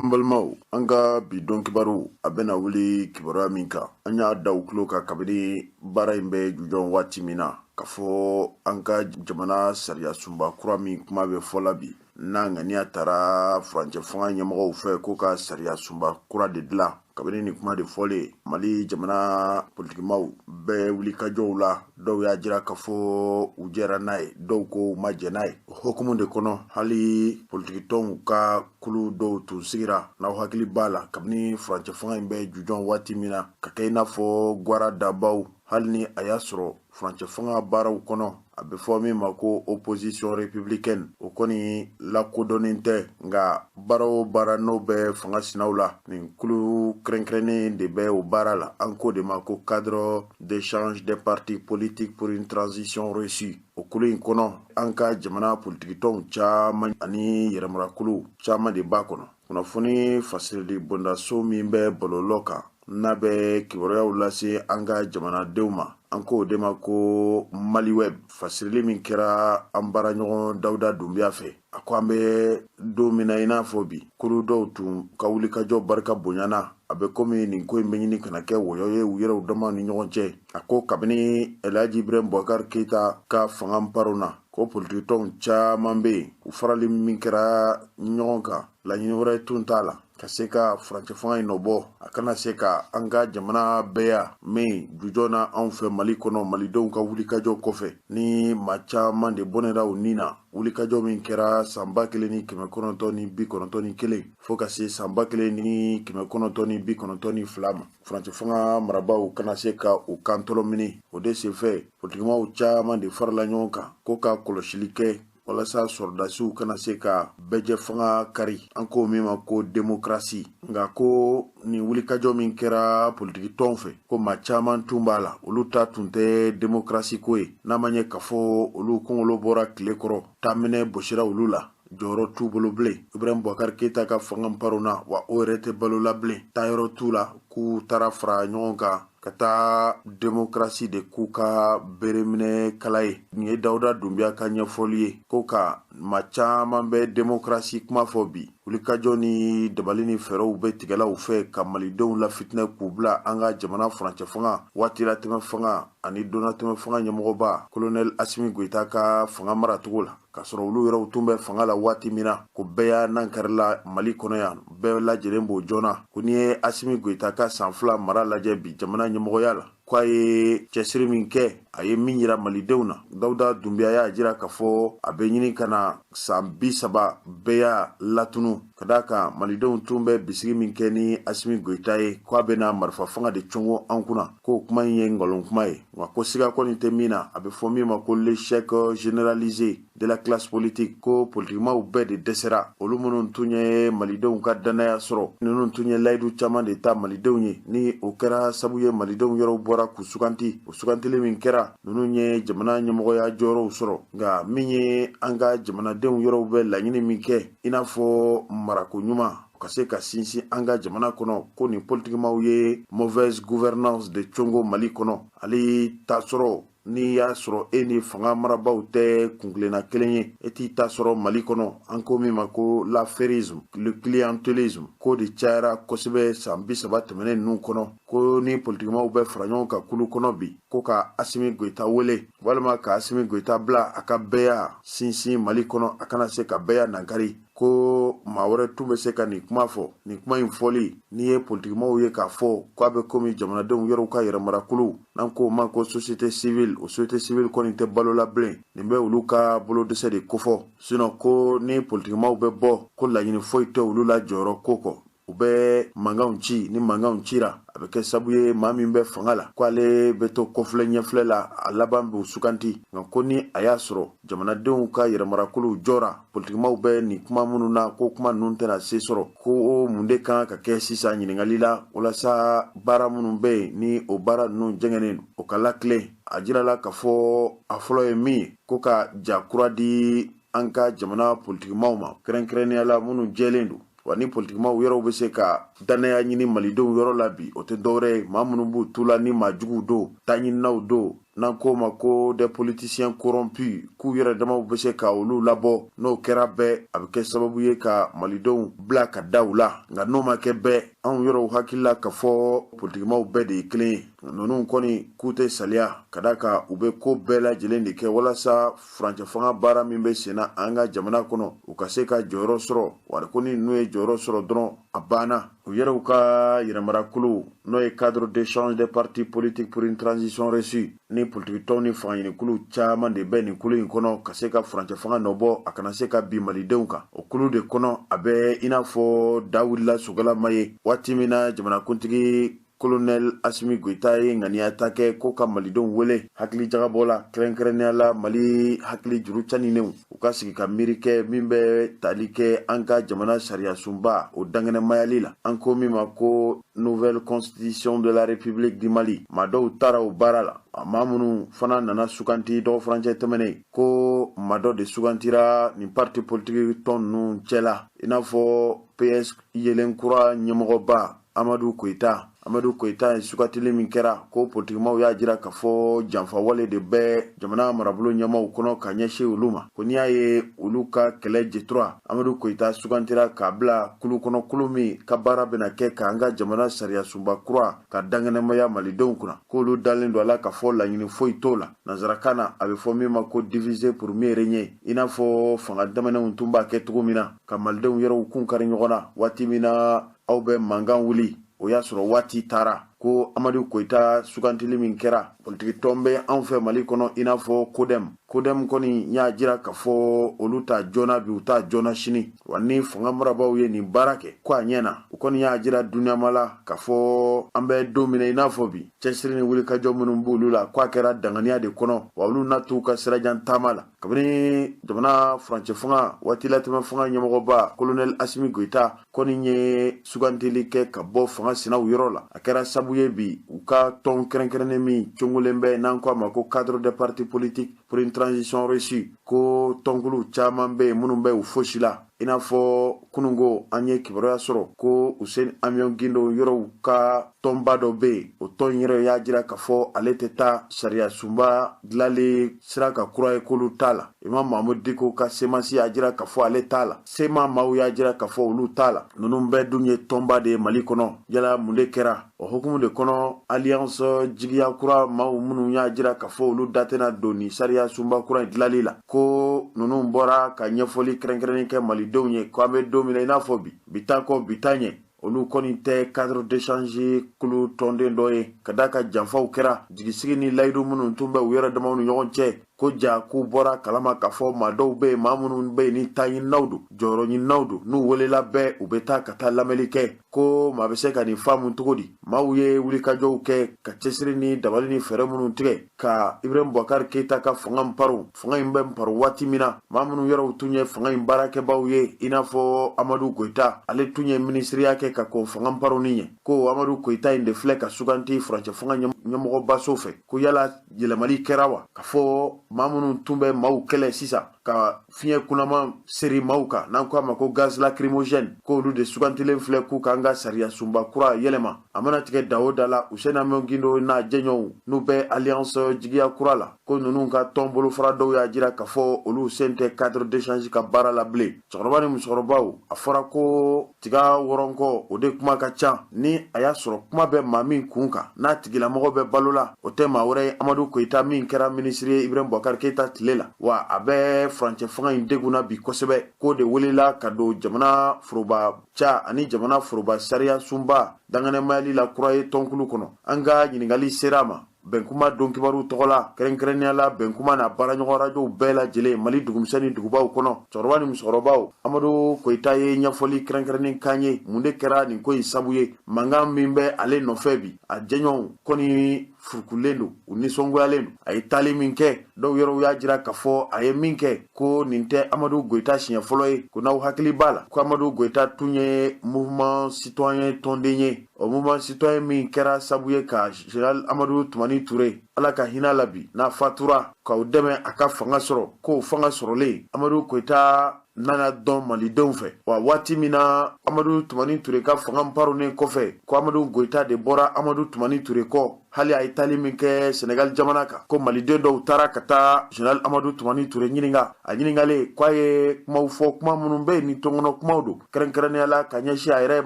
An balimaw, an ka bi don kibaru a bɛna wuli kibaruya min kan, an y'a da u tulo kan kabini baara in bɛ jujɔn waati min na, k'a fɔ an ka jamana sariya sunba kura min kuma bɛ fɔ la bi, n'a ŋaniya tara furancɛ fanga ɲɛmɔgɔw fɛ ko ka sariya sunba kura de dilan. Kabini nin kuma de fɔlen, Mali jamana politikimaw bɛɛ wulikajɔw la, dɔw y'a jira k'a fɔ u jɛra n'a ye, dɔw ko u ma jɛn n'a ye. O hukumu de kɔnɔ, hali politikitɔnw ka kulu dɔw tun sigira, n'aw hakili b'a la, kabini furancɛ fanga in bɛ jujɔn waati min na, ka kɛ i n'a fɔ gwara dabaw, hali ni a y'a sɔrɔ furancɛ fanga baaraw kɔnɔ a bɛ fɔ min ma ko opposition républicaine, o kɔni lakodɔnnen tɛ, nka baara o baara n'o bɛ fanga sinaw la, nin kulu kɛrɛnkɛrɛnnen de bɛ o baara la. An k'o de ma ko cadre d'échange des partis politiques pour une transition réussie. O kulu in kɔnɔ, an ka jamana politikitɔnw caman ani yɛrɛmarakulu caman de b'a kɔnɔ. Kunnafoni fasirili bondaso min bɛ bɔlɔlɔ kan, n'a bɛ kibaruyaw lase an ka jamanadenw ma, an k'o de ma ko Maliweb, fasirili min kɛra an baaraɲɔgɔn Dawuda Dunbiya fɛ, a ko an bɛ don min na i n'a fɔ bi, kulu dɔw tun ka wulikajɔ barika bonyana, a bɛ komi nin ko in bɛ ɲini ka na kɛ wɔyɔ ye u yɛrɛw dama ni ɲɔgɔn cɛ. A ko kabini Elhaji Ibrahim Boubacar Keita ka fanga paronna, ko politikitɔnw caman bɛ yen, u farali min kɛra ɲɔgɔn kan, laɲini wɛrɛ tun t'a la ka se ka furancɛ fanga in nɔbɔ, a kana se ka an ka jamana bɛɛya min jujɔn na anw fɛ Mali kɔnɔ. Malidenw ka wulikajɔ kɔfɛ, ni maa caman de bɔnɛra u ni na, wulikajɔ min kɛra san 1991 fo ka se san 1992 ma, furancɛ fanga marabaaw kana se ka u kan tɔlɔ minɛ. O de senfɛ, politikimaw caman de farala ɲɔgɔn kan ko ka kɔlɔsili kɛ walasa sɔrɔdasiw kana se ka bɛɛjɛ fanga kari, an k'o min ma ko démocratie. Nka ko nin wulikajɔ min kɛra politiki tɔn fɛ, ko maa caman tun b'a la, olu ta tun tɛ démocratie ko ye, n'a ma ɲɛ k'a fɔ olu kunkolo bɔra tile kɔrɔ, taaminɛ bɔsira olu la, jɔyɔrɔ t'u bolo bilen. Ibrahim Boubacar Keita ka fanga paronna wa, o yɛrɛ tɛ balo la bilen, taayɔrɔ t'u la, k'u taara fara ɲɔgɔn kan ka taa démocratie de k'u ka bereminɛ kala ye. Nin ye Dawuda Dunbiya ka ɲɛfɔli ye, ko ka maa caman bɛ démocratie kuma fɔ bi, wulikajɔ ni dabali ni fɛɛrɛw bɛ tigɛla u fɛ ka malidenw lafitinɛ k'u bila an ka jamana furancɛ fanga, waatilatɛmɛ fanga ani donnatɛmɛ fanga ɲɛmɔgɔba colonel Asimi Goyita ka fanga maracogo la, k'a sɔrɔ olu yɛrɛw tun bɛ fanga la waati min na, ko bɛɛ y'a nankarila Mali kɔnɔ yan, bɛɛ lajɛlen b'o joona. Ko n'i ye Asimi Goyita ka san 2 mara lajɛ bi jamana ɲɛmɔgɔya la, ko a ye cɛsiri min kɛ, a ye min yira malidenw na, Dawuda Dunbiya y'a jira k'a fɔ a bɛ ɲini ka na san 30 bɛɛ y'a latunu, ka d'a kan malidenw tun bɛ bisigi min kɛ ni Asimi Goyita ye, ko a bɛna marifa fanga de congo an kunna, k'o kuma in ye nkalon kuma ye. Wa ko siga kɔni tɛ min na, a bɛ fɔ min ma ko l'échec généralisé de la classe politique, ko politikimaw bɛɛ de dɛsɛra, olu minnu tun ye malidenw ka dannaya sɔrɔ, ninnu tun ye layidu caman de ta malidenw ye, ni o kɛra sabu ye malidenw yɔrɔw bɔra k'u suganti. O sugantili min kɛra, ninnu ye jamana ɲɛmɔgɔya jɔyɔrɔw sɔrɔ, nka min ye an ka jamanadenw yɔrɔw bɛ laɲini min kɛ, i n'a fɔ marako ɲuman ka se ka sinsin an ka jamana kɔnɔ, ko nin politikimaw ye mauvaise gouvernance de congo Mali kɔnɔ. Ale t'a sɔrɔ n'i y'a sɔrɔ e ni fanga marabaaw tɛ kuntilenna kelen ye, e t'i ta sɔrɔ Mali kɔnɔ. An ko min ma ko l'affairisme, le clientélisme, k'o de cayara kosɛbɛ san 30 tɛmɛnen ninnu kɔnɔ. Ko ni politikimaw bɛ fara ɲɔgɔn kan kulu kɔnɔ bi, ko ka Asimi Goyita wele walima ka Asimi Goyita bila a ka bɛɛya sinsin Mali kɔnɔ, a kana se ka bɛɛya nankari, ko maa wɛrɛ tun bɛ se ka nin kuma fɔ. Nin kuma in fɔli, n'i ye politikimaw ye k'a fɔ k'a bɛ komi jamanadenw yɛrɛw ka yɛrɛmarakulu, n'an k'o ma ko société civile, o société civile kɔni tɛ balo la bilen, nin bɛ olu ka bolodɛsɛ de kofɔ. Sinon ko ni politikimaw bɛ bɔ, ko laɲini foyi tɛ olu la jɔyɔrɔ ko kɔ, u bɛ mankanw ci. Ni mankanw cira, a bɛ kɛ sabu ye maa min bɛ fanga la, ko ale bɛ to kɔfilɛ ɲɛfilɛ la, a laban b'u suganti. Nka ko ni a y'a sɔrɔ jamanadenw ka yɛrɛmarakuluw jɔra, politikimaw bɛ nin kuma minnu na, ko kuma ninnu tɛna se sɔrɔ. Ko mun de kan ka kɛ sisan ɲininkali la walasa baara minnu bɛ yen, ni o baara ninnu jɛngɛnnen, o ka latilen? A jirala k'a fɔ a fɔlɔ ye min ye, ko ka ja kura di an ka jamana politikimaw ma, kɛrɛnkɛrɛnnenya la minnu jɛlen don. Wa ni politikimaw yɔrɔw bɛ se ka dannaya ɲini malidenw yɔrɔ la bi, o tɛ dɔwɛrɛ ye maa minnu b'u tu la, ni maa juguw don, taɲininaw don, N'an k'o ma ko des politiciens corrompus, k'u yɛrɛ damaw bɛ se ka olu labɔ. N'o kɛra bɛɛ, a bɛ kɛ sababu ye ka malidenw bila ka da u la. Nka n'o ma kɛ bɛɛ, anw yɛrɛw hakili la k'a fɔ politikimaw bɛɛ de ye kelen ye. Ninnu kɔni k'u tɛ saliya, ka d'a kan u bɛ ko bɛɛ lajɛlen de kɛ walasa furancɛ fanga baara min bɛ senna an ka jamana kɔnɔ, u ka se ka jɔyɔrɔ sɔrɔ. Wari ko ni ninnu ye jɔyɔrɔ sɔrɔ dɔrɔn, a banna. U yɛrɛw ka yɛrɛmarakulu, n'o ye cadre d'échange des partis politiques pour une transition réussie, ni politikitɔnw ni fangaɲinikulu caman de bɛ nin kulu in kɔnɔ ka se ka furancɛ fanga nɔbɔ, a kana se ka bin malidenw kan. O kulu de kɔnɔ, a bɛ i n'a fɔ da wulila sogalama ye waati min na jamanakuntigi Colonel Asimi Goyita ye ŋaniya ta kɛ ko ka malidenw wele hakili jagabɔ la, kɛrɛnkɛrɛnnenya la Mali hakili juru caninenw, u ka sigi ka miiri kɛ min bɛ tali kɛ an ka jamana sariyasunba o dankɛnɛmayali la, an ko min ma ko nouvelle constitution de la République du Mali. Maa dɔw taara o baara la, a maa minnu fana nana suganti dɔgɔ furancɛ tɛmɛnen, ko maa dɔ de sugantira nin parti politique tɔn ninnu cɛla, i n'a fɔ PS Yelenkura ɲɛmɔgɔba Amadu Koyita. Amadu Koyita ye sugantili min kɛra, ko politikimaw y'a jira k'a fɔ janfawale de bɛ jamana marabolo ɲɛmaaw kɔnɔ ka ɲɛsin olu ma. Ko n'i y'a ye olu ka kɛlɛ jetura, Amadu Koyita sugantira k'a bila kulu kɔnɔ, kulu min ka baara bɛna kɛ k'an ka jamana sariyasunba kura ka dankɛnɛmaya malidenw kunna, k'olu dalen don a la k'a fɔ laɲini foyi t'o la. Nansarakan na, a bɛ fɔ min ma ko diviser pour mieux régner, i n'a fɔ fanga tɛmɛnenw tun b'a kɛ cogo min na, ka malidenw yɛrɛw kun kari ɲɔgɔn na. Waati min na aw bɛ mankan wuli, o y'a sɔrɔ waati taara. Ko Amadu Koyita sugantili min kɛra, politiki tɔn bɛ anw fɛ Mali kɔnɔ i n'a fɔ Kodɛm. Kodɛm kɔni y'a jira k'a fɔ olu t'a joona bi, u t'a joona sini. Wa ni fanga marabaaw ye nin baara kɛ ko a ɲɛna, u kɔni y'a jira duniyama la k'a fɔ an bɛ don min na i n'a fɔ bi, cɛsiri ni wulikajɔ minnu b'olu la, ko a kɛra danganiya de kɔnɔ, wa olu na t'u ka sirajan taama la. Kabini jamana furancɛ fanga waati latɛmɛ fanga ɲɛmɔgɔba Kolonɛli Asimi Goyita kɔni ye sugantili kɛ ka bɔ fanga sinaw yɔrɔ la, a kɛra sabu ye bi u ka tɔn kɛrɛnkɛrɛnnen min congolen bɛ, n'an ko a ma ko cadre des partis politiques pour une transition réussie, ko tɔnkulu caman bɛ yen minnu bɛ u fosi la. I n'a fɔ kununko an ye kibaruya sɔrɔ ko Useni Amiɔn Gindo yɔrɔw ka tɔnba dɔ bɛ yen, o tɔn yɛrɛ y'a jira k'a fɔ ale tɛ taa sariya sunba dilanli sira ka kura ye, k'olu t'a la. Imam Mahamudu Diko ka CMAS y'a jira k'a fɔ ale t'a la. CMA maaw y'a jira k'a fɔ olu t'a la. Ninnu bɛɛ dun ye tɔnba de ye Mali kɔnɔ. Yala mun de kɛra o hukumu de kɔnɔ? Alliance Jigiya Kura maaw minnu y'a jira k'a fɔ olu da tɛna don nin sariya sunba kura in dilali la, ko ninnu bɔra ka ɲɛfɔli kɛrɛnkɛrɛnnen kɛ malidenw ye ko an bɛ don min na i n'a fɔ bi, bi taa kɔ bi taa ɲɛ, olu kɔni tɛ cadre d'échange kulu tɔnden dɔ ye, ka d'a kan janfaw kɛra jigisigi ni layidu minnu tun bɛ u yɛrɛ damaw ni ɲɔgɔn cɛ. Ko ja k'u bɔra kalama k'a fɔ maa dɔw bɛ yen, maa minnu bɛ yen ni taɲininaw don, jɔyɔrɔ ɲininaw don, n'u welela bɛɛ, u bɛ taa ka taa lamɛnli kɛ. Ko maa bɛ se ka nin faamu cogo di? Maaw ye wulikajɔw kɛ ka cɛsiri ni dabali ni fɛɛrɛ minnu tigɛ ka Ibrahim Boubacar Keita ka fanga nparon. Fanga in bɛ nparon waati min na, maa minnu yɛrɛw tun ye fanga in baarakɛbaaw ye, i n'a fɔ Amadu Goyita, ale tun ye minisiriya kɛ ka kɔn fanga nparonni ɲɛ, ko Amadu Goyita in de filɛ ka suganti furancɛ fanga ɲɛmɔgɔbaso fɛ. Ko yala yɛlɛmali kɛra wa, k'a fɔ maa minnu tun bɛ maaw kɛlɛ sisan ka fiɲɛ kunaman seri maaw kan, n'an ko a ma ko gaz lacrymogène, k'olu de sugantilen filɛ k'u k'an ka sariya sunba kura yɛlɛma? A mana tigɛ da o da la, Useni Amiɔn Gindo n'a jɛɲɔgɔnw, n'u bɛ Alliance Jigiya Kura la, ko ninnu ka tɔn bolofara dɔw y'a jira k'a fɔ olu sen tɛ cadre d'échange ka baara la bilen. Cɛkɔrɔba ni musokɔrɔbaw, a fɔra ko tiga wɔrɔnkɔ o de kuma ka ca. Ni a y'a sɔrɔ kuma bɛ maa min kun kan, n'a tigilamɔgɔ bɛ balo la, o tɛ maa wɛrɛ ye Amadu Koyita min kɛra minisiri ye Ibrahim Boubacar Keita tile la, wa a bɛ furancɛ fanga in degun na bi kosɛbɛ, k'o de welela ka don jamana foroba ca ani jamana foroba sariya sunba dankɛnɛmayali la kura ye tɔnkulu kɔnɔ. An ka ɲininkali sera a ma Bɛnkuma don kibaru tɔgɔ la, kɛrɛnkɛrɛnnenya la Bɛnkuma n'a baaraɲɔgɔn rajow bɛɛ lajɛlen Mali dugumisɛn ni dugubaw kɔnɔ. Cɛkɔrɔba ni musokɔrɔbaw, Amadu Koyita ye ɲɛfɔli kɛrɛnkɛrɛnnen k'an ye mun de kɛra nin ko in sabu ye. Mankan min bɛ ale nɔfɛ bi, a jɛɲɔgɔnw kɔni furukulen don, u nisɔngoyalen don. A ye taali min kɛ, dɔw yɛrɛw y'a jira k'a fɔ a ye min kɛ, ko nin tɛ Amadu Goyita siɲɛ fɔlɔ ye. Ko n'aw hakili b'a la, ko Amadu Goyita tun ye mouvement citoyen tɔnden ye, o mouvement citoyen min kɛra sabu ye ka général Amadu Tumani Ture, Ala ka hinɛ la bi n'a fatura, k'aw dɛmɛ a ka fanga sɔrɔ. K'o fanga sɔrɔlen, Amadu Koyita nana dɔn malidenw fɛ. Wa waati min na Amadu Tumani Ture ka fanga paronnen kɔfɛ, ko Amadu Goyita de bɔra Amadu Tumani Ture kɔ. Hali a ye taali min kɛ Senegal jamana kan, ko maliden dɔw taara ka taa général Amadu Tumani Ture ɲininka. A ɲininkalen ko a ye kumaw fɔ, kuma minnu bɛ yen ni tɔnkɔnɔ kumaw don, kɛrɛnkɛrɛnnenya la ka ɲɛsin a yɛrɛ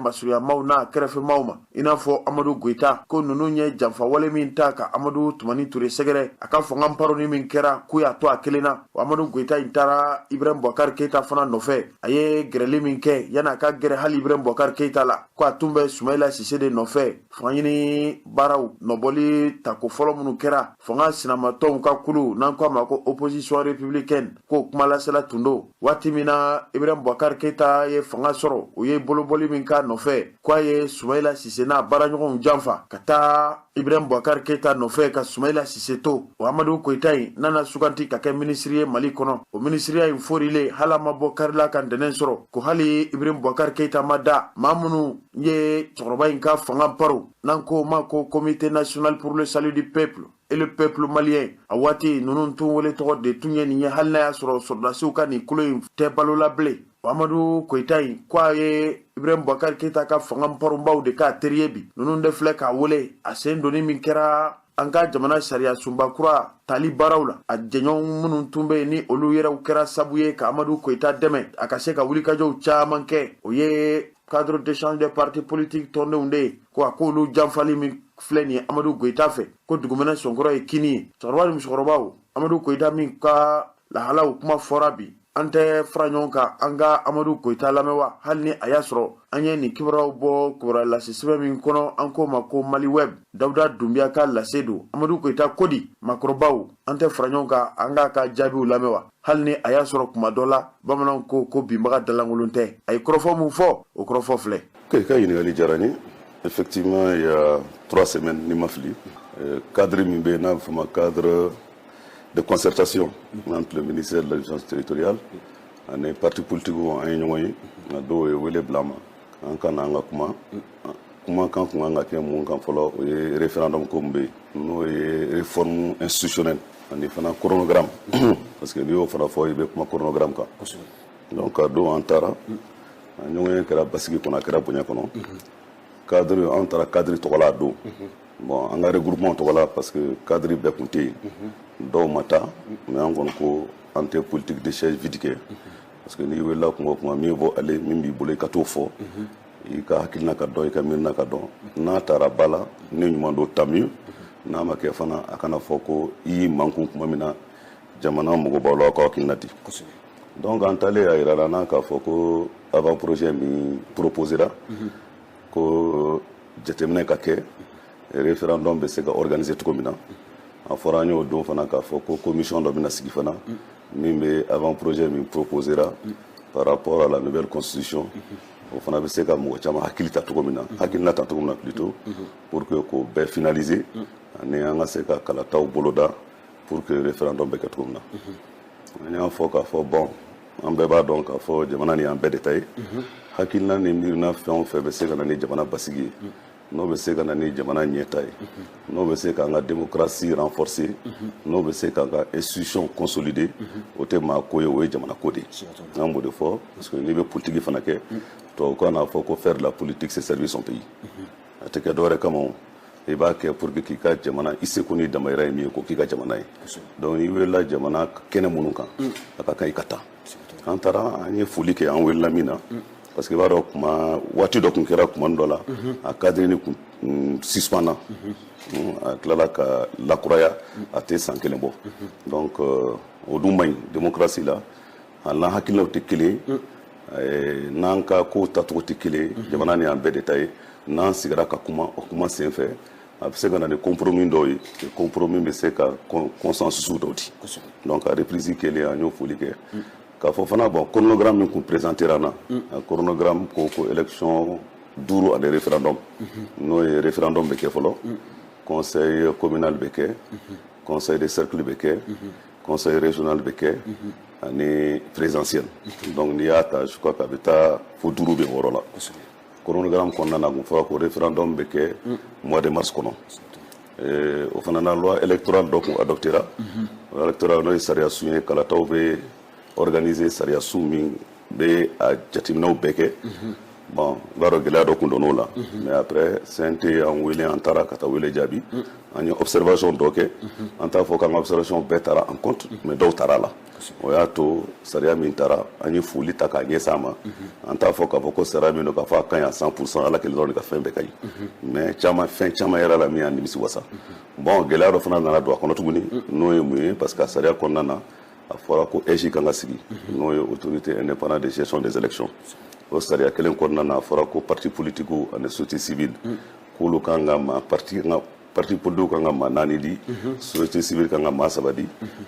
masurunyamaw n'a kɛrɛfɛmaw ma, i n'a fɔ Amadu Goyita, ko ninnu ye janfawale min ta ka Amadu Tumani Ture sɛgɛrɛ a ka fanga paroni min kɛra, k'u y'a to a kelen na. O Amadu Goyita in taara Ibrahim Boubacar Keita fana nɔfɛ. A ye gɛrɛli min kɛ, yan'a ka gɛrɛ hali Ibrahim Boubacar Keita la, ko a tun bɛ Sumayila Sise de nɔfɛ. Fanga ɲini baaraw nɔbɔli tako fɔlɔ minnu kɛra, fanga sinamatɔnw ka kulu n'an ko a ma ko opposition républicaine, ko kumalasela tun don. Waati min na Ibrahim Boubacar Keita ye fanga sɔrɔ, u ye bolobɔli min k'a nɔfɛ, ko a ye Sumayila Sise n'a baaraɲɔgɔnw janfa ka taa Ibrahim Boubacar Keita nɔfɛ ka Sumayila Sise to. O Amadu Goyita in nana suganti ka kɛ minisiri ye Mali kɔnɔ. O minisiriya in forilen, hali a ma bɔ karila ka ntɛnɛn sɔrɔ, ko hali Ibrahim Boubacar Keita ma da maa minnu ye cɛkɔrɔba in ka fanga paro, n'an ko ma ko Comité national pour le salut du peuple et le peuple malien, a waati ninnu tun wele tɔgɔ de tun ye nin ye, hali n'a y'a sɔrɔ sɔrɔdasiw ka nin kolo in tɛ balo la bilen. Amadu Koyita in, ko a ye Ibrahim Boubacar Keita ka fanga paronbaw de k'a teri ye. Bi ninnu de filɛ k'a wele, a sen donni min kɛra an ka jamana sariya sunba kura tali baaraw la, a jɛɲɔgɔn minnu tun bɛ yen ni olu yɛrɛw kɛra sabu ye ka Amadu Koyita dɛmɛ a ka se ka wulikajɔw caman kɛ, o ye cadre d'échange des partis politiques tɔndenw de ye, ko a k'olu janfali min filɛ nin ye Amadu Goyita fɛ, ko dugumɛnɛ sɔnkɔrɔ ye kini ye. Cɛkɔrɔba ni musokɔrɔbaw, Amadu Goyita min ka lahalaw kuma fɔra bi, an tɛ fara ɲɔgɔn kan an ka Amadu Goyita lamɛn wa? Hali ni a y'a sɔrɔ an ye nin kibaruyaw bɔ kibaruya lase sɛbɛn min kɔnɔ, an k'o ma ko Mali Web, Dawuda Dunbiya ka lase don. Amadu Goyita ko di? Makɔrɔbaw, an tɛ fara ɲɔgɔn kan an k'a ka jaabiw lamɛn wa? Hali ni a y'a sɔrɔ kuma dɔ la bamananw ko ko binbaga dalankolon tɛ, a ye kɔrɔfɔ mun fɔ, o kɔrɔfɔ filɛ. Ok, ka ɲininkali diyara n ye. Effectivement, il y a 3 semaines, ni ma fili, cadre min bɛ yen n'a bɛ fɔ ma cadre de concertation entre le ministère de l'administration territoriale ani parti politique, an ye ɲɔgɔn ye. Nka dɔw ye wele bila an ma an ka na an ka kuma. Kumakan kun kan ka kɛ mun kan fɔlɔ? O ye référendum ko min bɛ yen, n'o ye réforme institutionnelle ani fana chronogramme, parce que n'i y'o fana fɔ, i bɛ kuma chronogramme kan. Donc a don an taara, a ɲɔgɔn ye kɛra basigi kɔnɔ, a kɛra bonya kɔnɔ. Cadre, an taara cadre tɔgɔ la a don, bon, an ka regroupement tɔgɔ la, parce que cadre bɛɛ kun tɛ yen, dɔw ma taa. Mais an kɔni ko an tɛ politique de chaise vide kɛ, parce que n'i welela kuma o kuma, min bɔ ale min b'i bolo, i ka t'o fɔ, i ka hakilina ka dɔn, i ka miirina ka dɔn. N'a taara ba la, ni ɲuman don, tant mieux. N'a ma kɛ fana, a kana fɔ ko i y'i mankun kuma min na jamana mɔgɔ b'aw la, aw ka hakilina di. Donc an taalen, a yira la n'a k'a fɔ ko avant projet min proposera, ko jateminɛ ka kɛ référendum bɛ se ka organiser cogo min na. A fɔra an y'o don fana k'a fɔ ko commission dɔ bɛna sigi fana min bɛ avant projet min proposera par rapport à la nouvelle constitution, o fana bɛ se ka mɔgɔ caman hakili ta cogo min na, hakilina ta cogo min na plutôt, pour que k'o bɛɛ finaliser ani an ka se ka kalataw boloda pour que référendum bɛ kɛ cogo min na. An y'a fɔ k'a fɔ, bon, an bɛɛ b'a dɔn k'a fɔ jamana ni an bɛɛ de ta ye. Hakilina ni miirina fɛn o fɛn bɛ se ka na ni jamana basigi ye, n'o bɛ se ka na ni jamana ɲɛta ye, n'o bɛ se k'an ka démocratie renforcer, n'o bɛ se k'an ka institution consolider, o tɛ maa ko ye, o ye jamana ko de ye. An b'o de fɔ, parce que n'i bɛ politique fana kɛ, tubabukan n'a fɔ ko faire de la politique, c'est servir son pays. A tɛ kɛ dɔwɛrɛ kama, o i b'a kɛ pour que k'i ka jamana, i seko n'i damayira ye min ye, k'o k'i ka jamana ye. Donc n'i welela jamana kɛnɛ minnu kan, a ka kan i ka taa. An taara, an ye foli kɛ an welela min na, parce que i b'a dɔn, kuma waati dɔ tun kɛra kuma dɔ la, a cadre ni kun suspend, a tilala ka lakuraya, a tɛ san kelen bɔ. Donc o dun man ɲi démocratie la. Hali n'an hakilinaw tɛ kelen ye, n'an ka kow tacogo tɛ kelen ye, jamana ni an bɛɛ de ta ye. N'an sigira ka kuma, o kuma sen fɛ, a bɛ se ka na ni compromis dɔw ye, compromis bɛ se ka consensus dɔw di. Donc a reprise kɛlen, an y'o foli kɛ k'a fɔ fana, bon, chronogramme min kun présentera na, a chronogramme ko ko élection duuru ani référendum, n'o ye référendum bɛ kɛ fɔlɔ, conseil communal bɛ kɛ, conseil de cercle bɛ kɛ, conseil régional bɛ kɛ ani présidentiel. Donc n'i y'a ta, je crois qu'a bɛ taa fo duuru bɛ wɔɔrɔ la. Chronogramme kɔnɔna na, kun fɔra ko référendum bɛ kɛ mois de mars kɔnɔ. O fana na, loi électorale dɔ kun adoptera, loi électorale n'o ye sariya sun ye, kalataw bɛ organiser sariya sun min bɛ a jateminɛw bɛɛ kɛ. Bon, i b'a dɔn gɛlɛya dɔ kun donn'o la, mais après CNT y'an wele, an taara ka taa wele jaabi, an ye observation dɔ kɛ. An t'a fɔ k'an ka observation bɛɛ taara en compte, mais dɔw taara la. O y'a to sariya min taara, an ye foli ta k'a ɲɛsin a ma. An t'a fɔ k'a fɔ ko sariya min don, k'a fɔ a ka ɲi à 100%. Ala kelen dɔrɔn de ka fɛn bɛɛ ka ɲi, mais caman, fɛn caman yɛrɛ la min y'an nimisi wasa. Bon, gɛlɛya dɔ fana nana don a kɔnɔ tuguni, n'o ye mun ye? Parce que a sariya kɔnɔna na, a fɔra ko AIGE kan ka sigi, n'o ye Autorité indépendante de gestion des élections. O sariya kelen kɔnɔna na, a fɔra ko parti politique ani société civile, k'olu kan ka ma parti ka parti politique kan ka maa naani di, société civile kan ka maa saba di.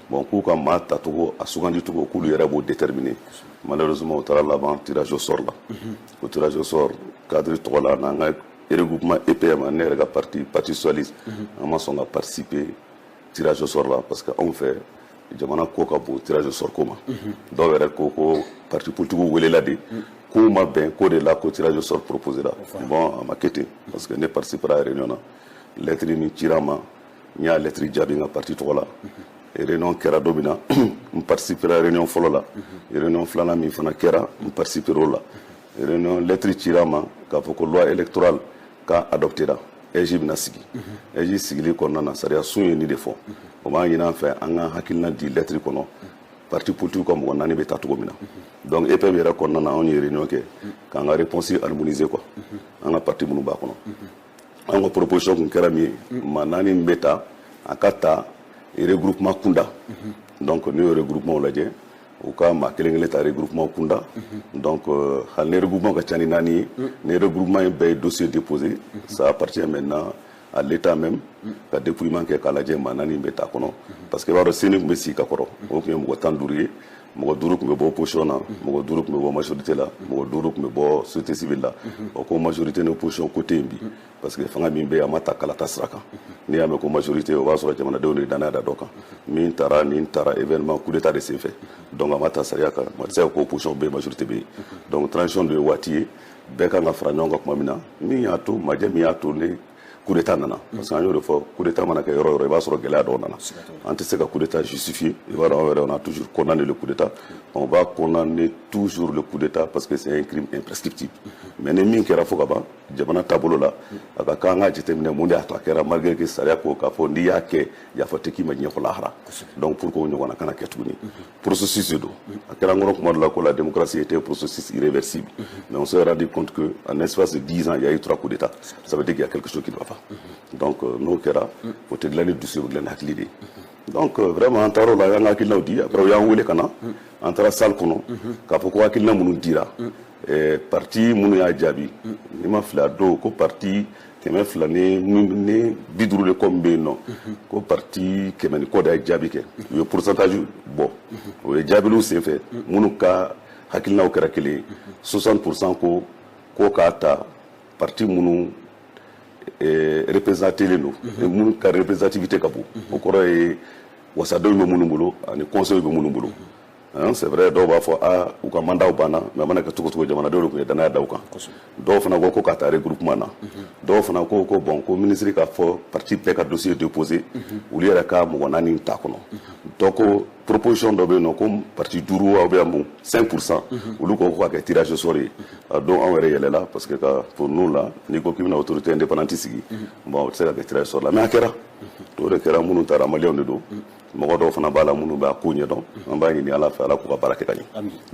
Bon, k'u ka maa tacogo, a sugandi cogo, k'olu yɛrɛ b'o déterminer. Malheureusement, o taara laban tirage au sort la. O tirage au sort cadre tɔgɔ la, n'an ka regroupement EPM, ne yɛrɛ ka parti, Parti socialiste, an ma sɔn ka participer tirage au sort la, parce que anw fɛ, jamana ko ka bon tirage au sort ko ma. Dɔw yɛrɛ ko ko parti politique welela de, k'u ma bɛn ko de la, ko tirage au sort proposé la. Bon, a ma kɛ ten, parce que ne participera réunion na. Lettre min cira ma, n y'a lettre jaabi n ka parti tɔgɔ la. Réunion kɛra don min na, n participera réunion fɔlɔ la. Réunion filanan min fana kɛra, n participera o la. Réunion, lettre cira ma k'a fɔ ko loi électorale k'a adoptera, AIGE bɛna sigi. AIGE sigili kɔnɔna na, sariya sun ye nin de fɔ. O b'a ɲini an fɛ an ka hakilina di lettre kɔnɔ, parti politique ka mɔgɔ naani bɛ taa cogo min na. Donc EPM yɛrɛ kɔnɔna na, anw ye réunion kɛ k'an ka réponse harmoniser quoi. An ka parti minnu b'a kɔnɔ, an ka proposition kun kɛra min ye, maa naani min bɛ ta, a ka ta regroupement kunda. Donc n'u ye regroupement lajɛ, u ka maa kelen kelen ta regroupement kunda. Donc hali ni regroupement ka ca ni naani ye, ni regroupement in bɛɛ ye dossier déposé, ça appartient maintenant à l'État même ka dépouillement kɛ k'a lajɛ maa naani bɛ ta kɔnɔ. Parce que i b'a dɔn, CENI tun bɛ sigi ka kɔrɔ, o tun ye mɔgɔ 15 ye. Mɔgɔ duuru tun bɛ bɔ opposition na, mɔgɔ duuru tun bɛ bɔ majorité la, mɔgɔ duuru tun bɛ bɔ société civile la. O ko majorité ni opposition ko tɛ yen bi, parce que fanga min bɛ yen, a ma ta kalata sira kan. N'i y'a mɛn ko majorité, o b'a sɔrɔ jamanadenw de danaya da dɔ kan. Min taara, nin taara événement coup d'état de senfɛ, donc a ma ta sariya kan. Ma tɛ se ka ko opposition bɛ yen, majorité bɛ yen. Donc transition de ye waati ye bɛɛ kan ka fara ɲɔgɔn kan. Tuma min na, min y'a to majɛ, min y'a to ni coup d'état nana, parce que an y'o de fɔ, coup d'état mana kɛ yɔrɔ o yɔrɔ, i b'a sɔrɔ gɛlɛya dɔw nana. An tɛ se ka coup d'état justifier. I b'a dɔn, anw yɛrɛ, on a toujours condamné le coup d'état, on va condamner toujours le coup d'état, parce que c'est un crime imprescriptible. Mais ni min kɛra fo ka ban jamana taabolo la, a ka kan an ka jateminɛ mun de y'a to a kɛra, malgré que sariya ko k'a fɔ n'i y'a kɛ, yafa tɛ k'i ma diɲɛ kɔ lahara. Donc pour que o ɲɔgɔnna kana kɛ tuguni, processus de don. A kɛra an kɔnɔ kuma dɔ la ko la démocratie était un processus irréversible, mais on s'est rendu compte que en espace de 10 ans, il y a eu trois coups d'état. Ça veut dire qu'il y a quelque chose qui ne va pas. Donc n'o kɛra, o tɛ dilan ni dusu ye, o dilan ni hakili de ye. Donc vraiment, an taara o la, an ka hakilinaw di. Après, u y'an wele ka na, an taara salle kɔnɔ k'a fɔ ko hakilina minnu dira, parti minnu y'a jaabi, n'i ma fili, a don ko parti 250 de kɔ min bɛ yen nɔ, ko parti 100 ni kɔ de ye jaabi kɛ. U ye pourcentage bɔ. O ye jaabiliw senfɛ, minnu ka hakilinaw kɛra kelen ye, 60 % ko ko k'a ta parti minnu représentélen don, minnu ka représentativité ka bon, o kɔrɔ ye wasadenw bɛ minnu bolo ani conseil bɛ minnu bolo. C'est vrai, dɔw b'a fɔ a u ka mandat banna, mais a mana kɛ cogo cogo, jamanadenw de tun ye danaya da u kan. Dɔw fana ko ko ka taa regroupement na. Dɔw fana ko ko bon, ko ministre ka fɔ parti bɛɛ ka dossier déposé, olu yɛrɛ ka mɔgɔ naani ta kɔnɔ. Dɔ ko proposition dɔ bɛ yen nɔ ko parti duuru aw bɛ yan, bon, 5 %, olu ko ko ka kɛ tirage au sort ye. A don, anw yɛrɛ yɛlɛla, parce que ka pour nous la, n'i ko k'i bɛna autorité indépendante sigi, bon, o tɛ se ka kɛ tirage au sort la. Mais a kɛra o de kɛra. Minnu taara, maliyɛnw de don. Mɔgɔ dɔw fana b'a la minnu b'a ko ɲɛdɔn. An b'a ɲini Ala fɛ, Ala k'u ka baara kɛ ka ɲɛ.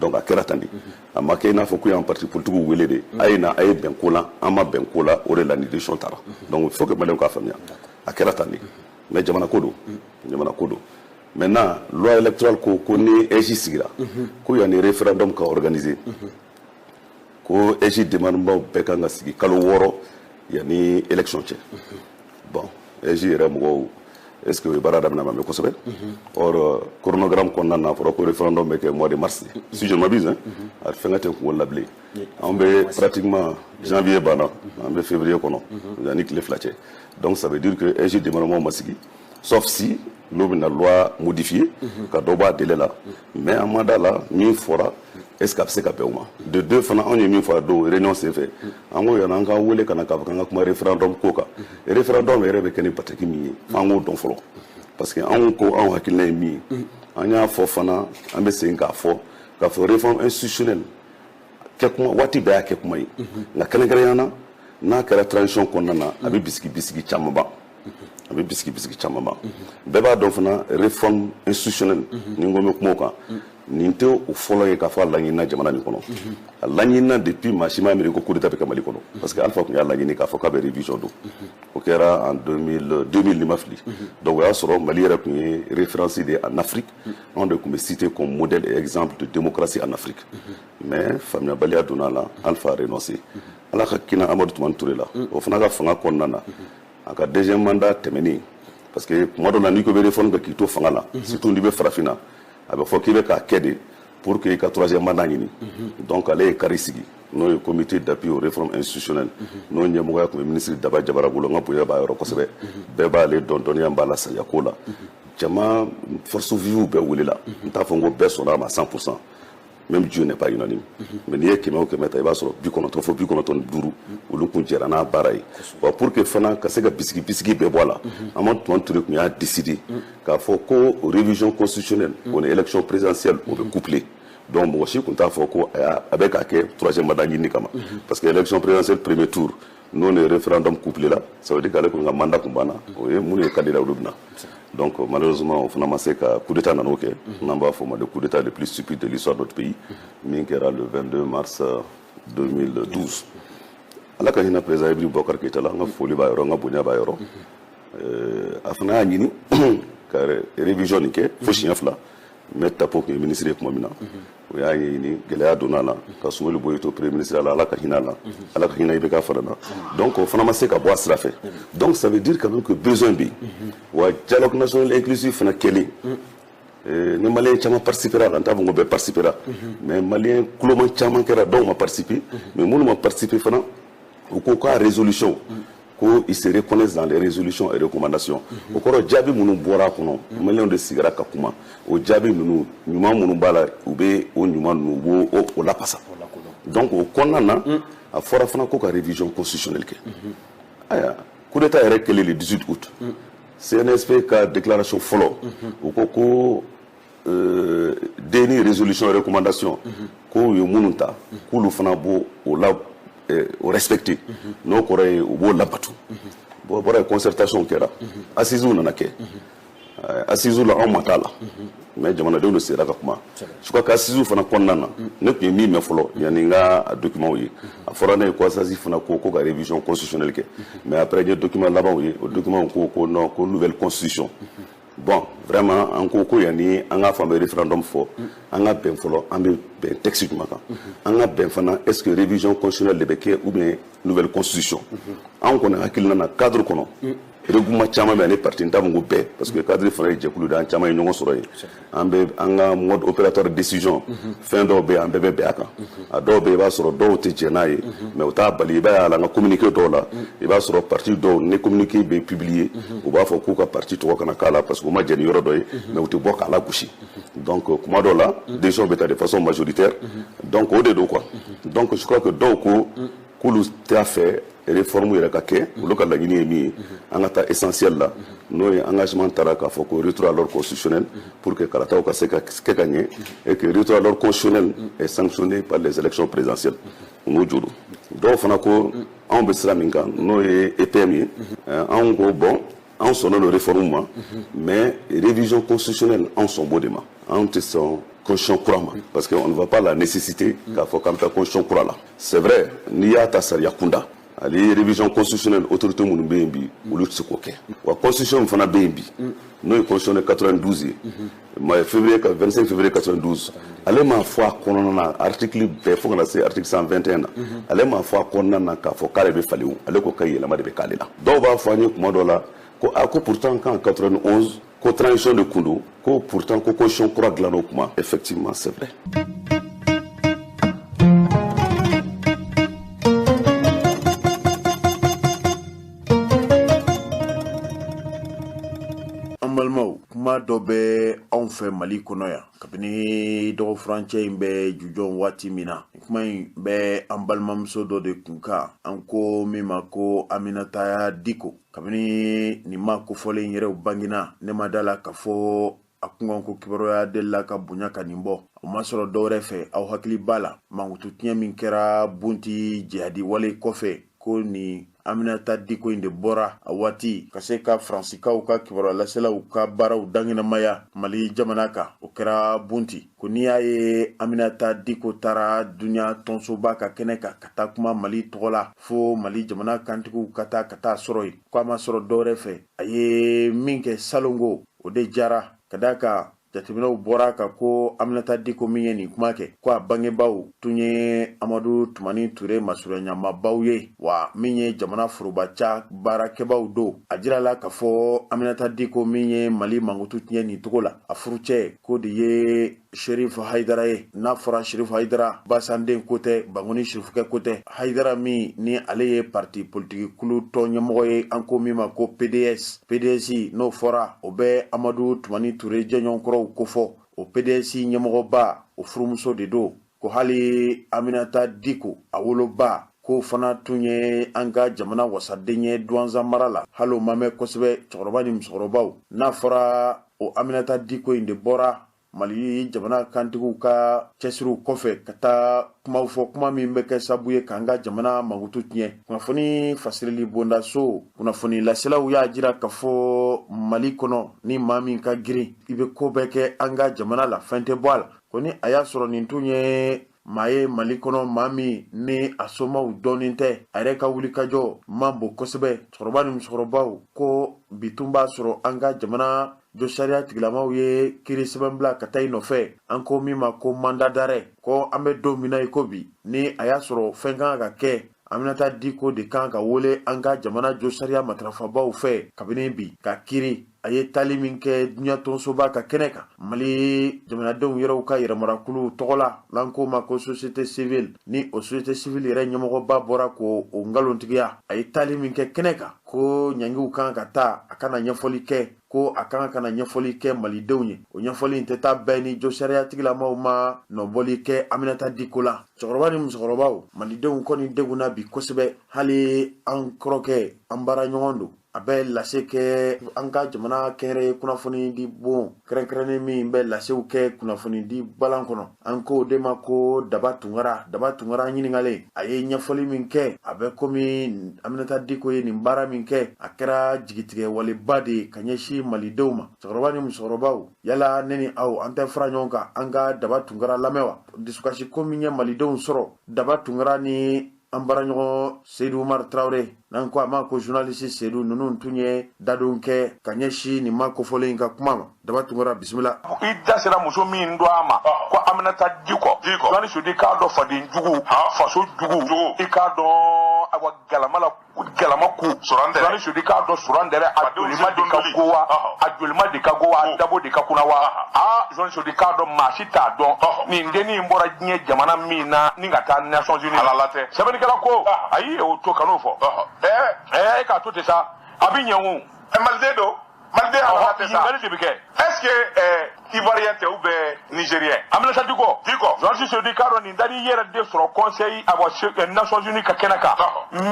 Donc a kɛra tan de. A ma kɛ i n'a fɔ ko y'an parti politique wele de, a ye na, a ye bɛn ko la. An ma bɛn ko la, o de la ni décision taara. Donc il faut que maliyɛnw k'a faamuya, a kɛra tan de. Mais jamana ko don, jamana ko don. Maintenant, loi électorale ko ko ni AIGE sigira, ko yanni référendum ka organiser, ko AIGE demandement bɛɛ kan ka sigi kalo 6 yanni élection cɛ. Bon, AIGE yɛrɛ mɔgɔw, est ce que o ye baara daminɛ? Ma mɛn kosɛbɛ. Or chronogramme kɔnɔna na, a fɔra ko référendum bɛ kɛ mois de mars, si je ne m'abuse hein. A fɛnkɛ tɛ kunkolo la bilen. An bɛ pratiquement janvier banna, an bɛ février kɔnɔ yanni tile 2 cɛ. Donc ça veut dire que AIGE démembrement ma sigi, sauf si n'u bɛna loi modifier ka dɔ bɔ a délai la. Mais an ma da la min fɔra, est ce que a bɛ se ka bɛn o ma? De deux fana, anw ye min fɔ a don réunion senfɛ, an ko yanni an ka wele ka na k'a fɔ k'an ka kuma référendum ko kan, référendum yɛrɛ bɛ kɛ ni bataki min ye, f'an k'o dɔn fɔlɔ. Parce que anw ko anw hakilina ye min ye, an y'a fɔ fana, an bɛ segin k'a fɔ, k'a fɔ réforme institutionnelle kɛ kuma, waati bɛɛ y'a kɛ kuma ye, nka kɛrɛnkɛrɛnnenya na, n'a kɛra transition kɔnɔna na, a bɛ bisigi bisigi caman ban, a bɛ bisigi bisigi caman ban. Bɛɛ b'a dɔn fana, réforme institutionnelle, ni n ko n bɛ kuma o kan, nin tɛ o fɔlɔ ye k'a fɔ a laɲinina jamana nin kɔnɔ. A laɲinina depuis, maa si m'a miiri ko coup d'état bɛ kɛ Mali kɔnɔ, parce que Alpha tun y'a laɲini k'a fɔ k'a bɛ révision don. O kɛra en 2000, 2000 ni ma fili. Donc o y'a sɔrɔ Mali yɛrɛ tun ye référence de ye en Afrique, anw de tun bɛ cité comme modèle et exemple de démocratie en Afrique. Mais faamuyabaliya donna a la, Alpha a renoncé. Ala ka kina Amadu Tumani Ture la, o fana ka fanga kɔnɔna na, a ka deuxième mandat tɛmɛnen, parce que kuma dɔ la, n'i ko bɛ réforme kɛ k'i to fanga la, surtout n'i bɛ farafinna, a bɛ fɔ k'i bɛ k'a kɛ de pour que i ka troisième mandat ɲini. Donc ale ye CARI sigi, n'o ye Comité d'appui aux réformes institutionnelles, n'o ɲɛmɔgɔya tun bɛ ministre Daba Jabara bolo. N ka bonya b'a yɔrɔ kosɛbɛ, bɛɛ b'ale dɔn, dɔnniya b'a la sariya ko la. Jama force vive bɛɛ welela. N t'a fɔ n ko bɛɛ sɔnna a ma 100%, même Dieu n'est pas unanime, mais n'i ye 100 o 100 ta, i b'a sɔrɔ 90 fo 95, olu kun jɛra n'a baara ye wa. Pour que fana ka se ka bisigi bisigi bɛɛ bɔ a la, Amadu Tumani Ture tun y'a décidé k'a fɔ ko révision constitutionnelle o ni élection présidentielle, o bɛ couplé. Donc mɔgɔ si tun t'a fɔ ko a bɛ k'a kɛ troisième mandat ɲini kama, parce que élection présidentielle premier tour, n'o ni référendum couplé la, ça veut dire qu'ale kun ka mandat kun banna, o ye minnu ye candidat, olu bɛ na. Donc malheureusement, o fana ma se ka, coup d'état nan'o kɛ, n'an b'a fɔ o ma le coup d'état le plus stupide de l'histoire de notre pays, min kɛra le 22 mars 2012. Ala ka hinɛ président Ibrahim Boubacar Keïta la, an ka foli b'a yɔrɔ, an ka bonya b'a yɔrɔ. A fana y'a ɲini ka révision nin kɛ fo siɲɛ fila. Maître Tapo tun ye ministre ye tuma min na, o y'a ɲini, gɛlɛya donna a la ka Soumeylou Boubèye to premier ministre la. Ala ka hinɛ a la, Ala ka hinɛ IBK fana na. Donc o fana ma se ka bɔ a sira fɛ. Donc ça veut dire quand même que besoin bɛ yen wa. Dialogue national inclusif fana kɛlen, ni Malien caman participera la, n t'a fɔ ko bɛɛ participera, mais Malien kuloman caman kɛra, dɔw ma participer. Mais minnu ma participer fana, u ko k'a résolution, ko ils se reconnaissent dans les résolutions et recommandations. O kɔrɔ, jaabi minnu bɔra a kɔnɔ, Maliyɛnw de sigira ka kuma. O jaabi ninnu, ɲuman minnu b'a la, u bɛ o ɲuman ninnu, u b'o o lapasa. Donc o kɔnɔna na, a fɔra fana ko ka révision constitutionnelle kɛ. Ayiwa, coup d'état yɛrɛ kɛlen le 18 août, CNSP ka déclaration fɔlɔ, u ko ko DNI résolution et recommandation, ko u ye minnu ta, k'olu fana b'o o la o respecté, n'o kɔrɔ ye u b'o labato. Bon, o bɔra yen, concertation kɛra, assises nana kɛ. Assises la, anw ma t'a la, mais jamanadenw de sera ka kuma. Je crois que assises fana kɔnɔna na, ne tun ye min mɛn fɔlɔ yanni n ka a document ye, a fɔra ne ye ko assises fana ko ko ka révision constitutionnelle kɛ. Mais après, n ye document labanw ye, o document ko ko non, ko nouvelle constitution. Bon, vraiment, an ko ko yanni an k'a fɔ an bɛ référendum fɔ, an ka bɛn fɔlɔ, an bɛ bɛn texte jumɛn kan, an ka bɛn fana, est ce que révision constitutionnelle de bɛ kɛ ou bien nouvelle constitution? Anw kɔni hakilina na, cadre kɔnɔ, regroupement caman bɛ ani parti, n t'a fɔ ko bɛɛ, parce que cadre fana ye jɛkulu de ye, an caman ye ɲɔgɔn sɔrɔ yen. An bɛ an ka mode opératoire de décision, fɛn dɔw bɛ yen, an bɛɛ bɛ bɛn a kan. A dɔw bɛ yen, i b'a sɔrɔ dɔw tɛ jɛn n'a ye, mais o t'a bali. I b'a ye a la, an ka communiqué dɔw la, i b'a sɔrɔ parti dɔw, ni communiqué bɛ publier, u b'a fɔ k'u ka parti tɔgɔ kana k'a la parce que u ma jɛn ni yɔrɔ dɔ ye, mais u tɛ bɔ k'a lagosi. Donc kuma dɔw la, décision bɛ ta de façon majoritaire. Donc o de don quoi. Donc je crois que dɔw ko k'olu t'a fɛ réforme yɛrɛ ka kɛ. Olu ka laɲini ye min ye, an ka taa essentiel la, n'o ye engagement taara k'a fɔ ko retour à l'ordre constitutionnel pour que kalataw ka se ka kɛ ka ɲɛ, et que retour à l'ordre constitutionnel est sanctionné par les élections présidentielles, u n'u jo don. Dɔw fana ko anw bɛ sira min kan, n'o ye EPM ye, anw ko bon, anw sɔnna o réforme ma, mais révision constitutionnelle, anw sɔn b'o de ma. Anw tɛ sɔn constitution kura ma, parce que on ne voit pas la nécessité k'a fɔ k'an bɛ taa constitution kura la. C'est vrai, n'i y'a ta sariya kunda, ale révision constitutionnelle, autorité minnu bɛ yen bi, olu tɛ se k'o kɛ wa. Constitution min fana bɛ yen bi, n'o ye constitution de 92 ye, ma février, 25 février 92, ale m'a fɔ a kɔnɔna na, article bɛɛ fo ka na se article 121 na, ale m'a fɔ a kɔnɔna na k'a fɔ k'ale bɛ falen o. Ale ko ka yɛlɛma de bɛ k'ale la. Dɔw b'a fɔ an ye kuma dɔ la ko a ko pourtant qu'en 91, ko transition de kun don, ko pourtant ko constitution kura dilan o kuma. Effectivement, c'est vrai. An balimaw, kuma dɔ bɛ anw fɛ Mali kɔnɔ yan kabini dɔgɔfurancɛ in bɛ jujɔn waati min na. Kuma in bɛ an balimamuso dɔ de kun kan, an ko min ma ko Aminata Diko. Kabini nin ma kofɔlen yɛrɛw bangina, ne ma da la k'a fɔ A kunkanko kibaruya delila ka bonya ka nin bɔ. O ma sɔrɔ dɔwɛrɛ fɛ, aw hakili b'a la, mankutu tiɲɛ min kɛra Bunti jihadi wale kɔfɛ, ko nin Aminata Diko in de bɔra a waati ka se ka Faransikaw ka kibaruya laselaw ka baaraw dankɛnɛmaya Mali jamana kan. O kɛra Bunti. Ko n'i y'a ye Aminata Diko taara dunya tɔnsoba ka kɛnɛ kan ka taa kuma Mali tɔgɔ la, fo Mali jamana kantigiw ka taa ka taa sɔrɔ yen, ko a ma sɔrɔ dɔwɛrɛ fɛ, a ye min kɛ salongo, o de jara ka d'a kan jateminɛw bɔra ka ko Aminata Diko min ye nin kuma kɛ, ko a bangebaaw tun ye Amadu Tumani Ture masuruyanyamabaw ye, wa min ye jamana forobaca baarakɛbaw don. A jirala k'a fɔ Aminata Diko min ye Mali mankutu tiɲɛ nin cogo la, a furucɛ ko de ye Sherif Hayidara ye. N'a fɔra Sherif Hayidara, basanden ko tɛ, Bankoni Sherifukɛ ko tɛ. Hayidara min ni ale ye parti politiki kulu tɔn ɲɛmɔgɔ ye, an ko min ma ko PDS. PDS n'o fɔra, o bɛ Amadu Tumani Ture jɛɲɔgɔnkɔrɔw kofɔ. O PDS ɲɛmɔgɔba, o furumuso de don. Ko hali Aminata Diko, a woloba, k'o fana tun ye an ka jamana wasaden ye Duwanza mara la, hali o ma mɛn kosɛbɛ. Cɛkɔrɔba ni musokɔrɔbaw, n'a fɔra o Aminata Diko in de bɔra Mali jamana kantigiw ka cɛsiriw kɔfɛ ka taa kumaw fɔ, kuma min bɛ kɛ sabu ye k'an ka jamana mankutu tiɲɛ. Kunnafoni fasirili bondaso kunnafoni laselaw y'a jira k'a fɔ Mali kɔnɔ, ni maa min ka girin, i bɛ ko bɛɛ kɛ an ka jamana la, fɛn tɛ bɔ a la. Ko ni a y'a sɔrɔ nin tun ye maa ye Mali kɔnɔ, maa min ni a somaw dɔnnen tɛ, a yɛrɛ ka wulikajɔ man bon kosɛbɛ, cɛkɔrɔba ni musokɔrɔbaw, ko bi tun b'a sɔrɔ an ka jamana josariya tigilamaw ye kiri sɛbɛn bila ka taa i nɔfɛ, an ko min ma ko mandat d'arrêt. Ko an bɛ don min na i ko bi, ni a y'a sɔrɔ fɛn kan ka kɛ, Aminata Diko de kan ka wele an ka jamana josariya matarafabaw fɛ kabini bi ka kiri. A ye taali min kɛ diɲɛ tɔnsoba ka kɛnɛ kan Mali jamanadenw yɛrɛw ka yɛrɛmarakulu tɔgɔ la, n'an k'o ma ko société civile, ni o société civile yɛrɛ ɲɛmɔgɔba bɔra ko o nkalontigiya. A ye taali min kɛ kɛnɛ kan, ko ɲangiw kan ka taa, a kana ɲɛfɔli kɛ, ko a kan ka na ɲɛfɔli kɛ malidenw ye. O ɲɛfɔli in tɛ taa bɛɛ ni josariya tigilamaw ma nɔbɔli kɛ Aminata Diko la. Cɛkɔrɔba ni musokɔrɔbaw, malidenw kɔni degunna bi kosɛbɛ. Hali an kɔrɔkɛ, an baara ɲɔgɔn don, a bɛ lase kɛ an ka jamana kɛnɛrɛ kunnafoni di bon kɛrɛnkɛrɛnnen min bɛ lasew kɛ kunnafoni di balan kɔnɔ, an k'o de ma ko Daba Tunkara. Daba Tunkara ɲininkalen, a ye ɲɛfɔli min kɛ, a bɛ komi Aminata Diko ye nin baara min kɛ, a kɛra jigitigɛ waleba de ye ka ɲɛsin malidenw ma. Cɛkɔrɔba ni musokɔrɔbaw, yala ne ni aw, an tɛ fara ɲɔgɔn kan an ka Daba Tunkara lamɛn wa? Dusukasi ko min ye malidenw sɔrɔ, Daba Tunkara ni an baaraɲɔgɔn Seyidu Umar Tarawele, n'an ko a ma ko journaliste Seyidu, ninnu tun ye dadon kɛ ka ɲɛsin nin maa kofɔlen in ka kuma ma. Daba Tunkara, bisimila. I da sera muso min don a ma ko Aminata Diko, Journaliste Seyidu, k'a dɔn faden jugu, faso jugu, i k'a dɔn awa galama la galama ku. Journaliste Seyidu, k'a dɔn suran dɛrɛ, a jolima de ka go wa, a jolima de ka go wa, a dabo de ka kunna wa. Aa, Journaliste Seyidu, k'a dɔn maa si t'a dɔn nin dennin in bɔra diɲɛ jamana min na ni ka taa Nations Unies. Ala la tɛ. Sɛbɛnnikɛla ko ayi, o to kan'o fɔ. E k'a to ten sa, a bɛ ɲɛ o. Maliden don, maliden ala tɛ sa. Ɲininkali de bɛ kɛ. Est ce que Ivoirien tɛ ou bien Nigérien? Aminata Diko. Diko. Journaliste Seyidu, k'a dɔn nin dar'i yɛrɛ de sɔrɔ conseil awa Nations Unies ka kɛnɛ kan,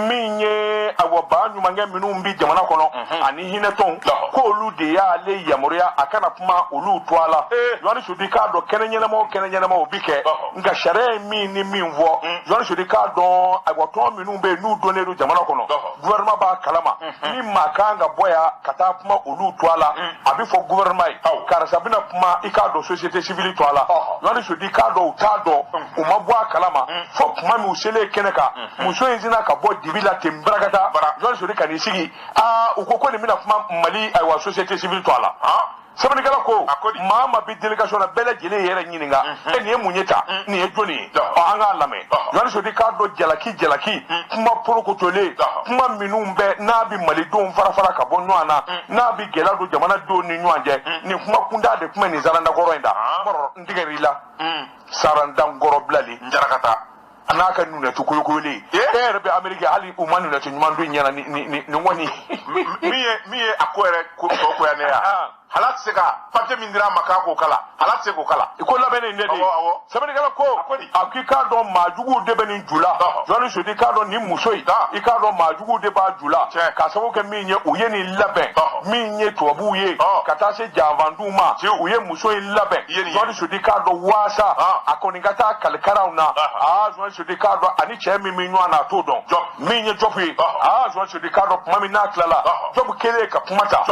min ye awa ba ɲumankɛ minnu bi jamana kɔnɔ ani hinɛtɔnw, k'olu de y'ale yamaruya a kana kuma olu to a la. Journaliste Seyidu, k'a dɔn kɛnɛ ɲɛnama o kɛnɛ ɲɛnama o bi kɛ, nka sariya ye min ni min fɔ, Journaliste Seyidu, k'a dɔn awa tɔn minnu bɛ yen n'u donnen don jamana kɔnɔ, gouvernement b'a kalama. Ni maa kan ka bɔ yan ka taa kuma olu to a la, a bɛ fɔ gouvernement ye karisa bɛna kuma, i k'a dɔn société civile to a la. Journaliste Seyidu, k'a dɔn u t'a dɔn, u ma bɔ a kalama fo tuma min u selen kɛnɛ kan, muso in sina ka bɔ dibi la ten barakata. Journaliste Seyidu ka n'i sigi, aa, u ko ko nin bɛna kuma Mali ayiwa société civile to a la. Sɛbɛnnikɛla ko maa ma bi délégation na, bɛɛ lajɛlen yɛrɛ ɲininka e nin ye mun ye ta, nin ye jɔnni ye? Ɔ, an k'a lamɛn. Journaliste Seyidu, k'a dɔn jalaki jalaki kuma porokotolen, kuma minnu bɛ n'a bɛ malidenw fara fara ka bɔ ɲɔgɔn na, n'a bɛ gɛlɛya don jamanadenw ni ɲɔgɔn cɛ, nin kuma kunda de tun bɛ nin sarandakɔrɔ in da. Mɔrɔ n tigɛr'i la, sarandankɔrɔ bilali n jarakata a n'a ka nunɛtu koyokoyolen. E yɛrɛ bɛ Ameriki, hali u ma nunɛtu ɲuman don ɲɛna ni ni ni nin kɔni. Min ye a ko yɛrɛ ko tɔ koya ne ya. Hala tɛ se ka papier min dira a ma k'a k'o kalan, hala tɛ se k'o kalan. I ko labɛnnen in de Awɔ, awɔ. Sɛbɛnnikɛla ko A ko di? A ko i k'a dɔn, maajuguw de bɛ nin ju la. Jɔnni Sodi, k'a dɔn nin muso in, i k'a dɔn maajuguw de b'a ju la, k'a sababu kɛ min ye, u ye nin labɛn, min ye tubabuw ye, ka taa se janfanduw ma. U ye muso in labɛn, I ye nin ye. Jɔnni Sodi, k'a dɔn waasa a kɔni ka taa kalikaranw na. Aa, Jɔnni Sodi, k'a dɔn ani cɛ min bɛ ɲɔgɔn na, a t'o dɔn. Min ye Jɔpu ye, aa, Jɔnni Sodi, k'a dɔn tuma min n'a tilala, Jɔpu kɛlen ka kuma ta,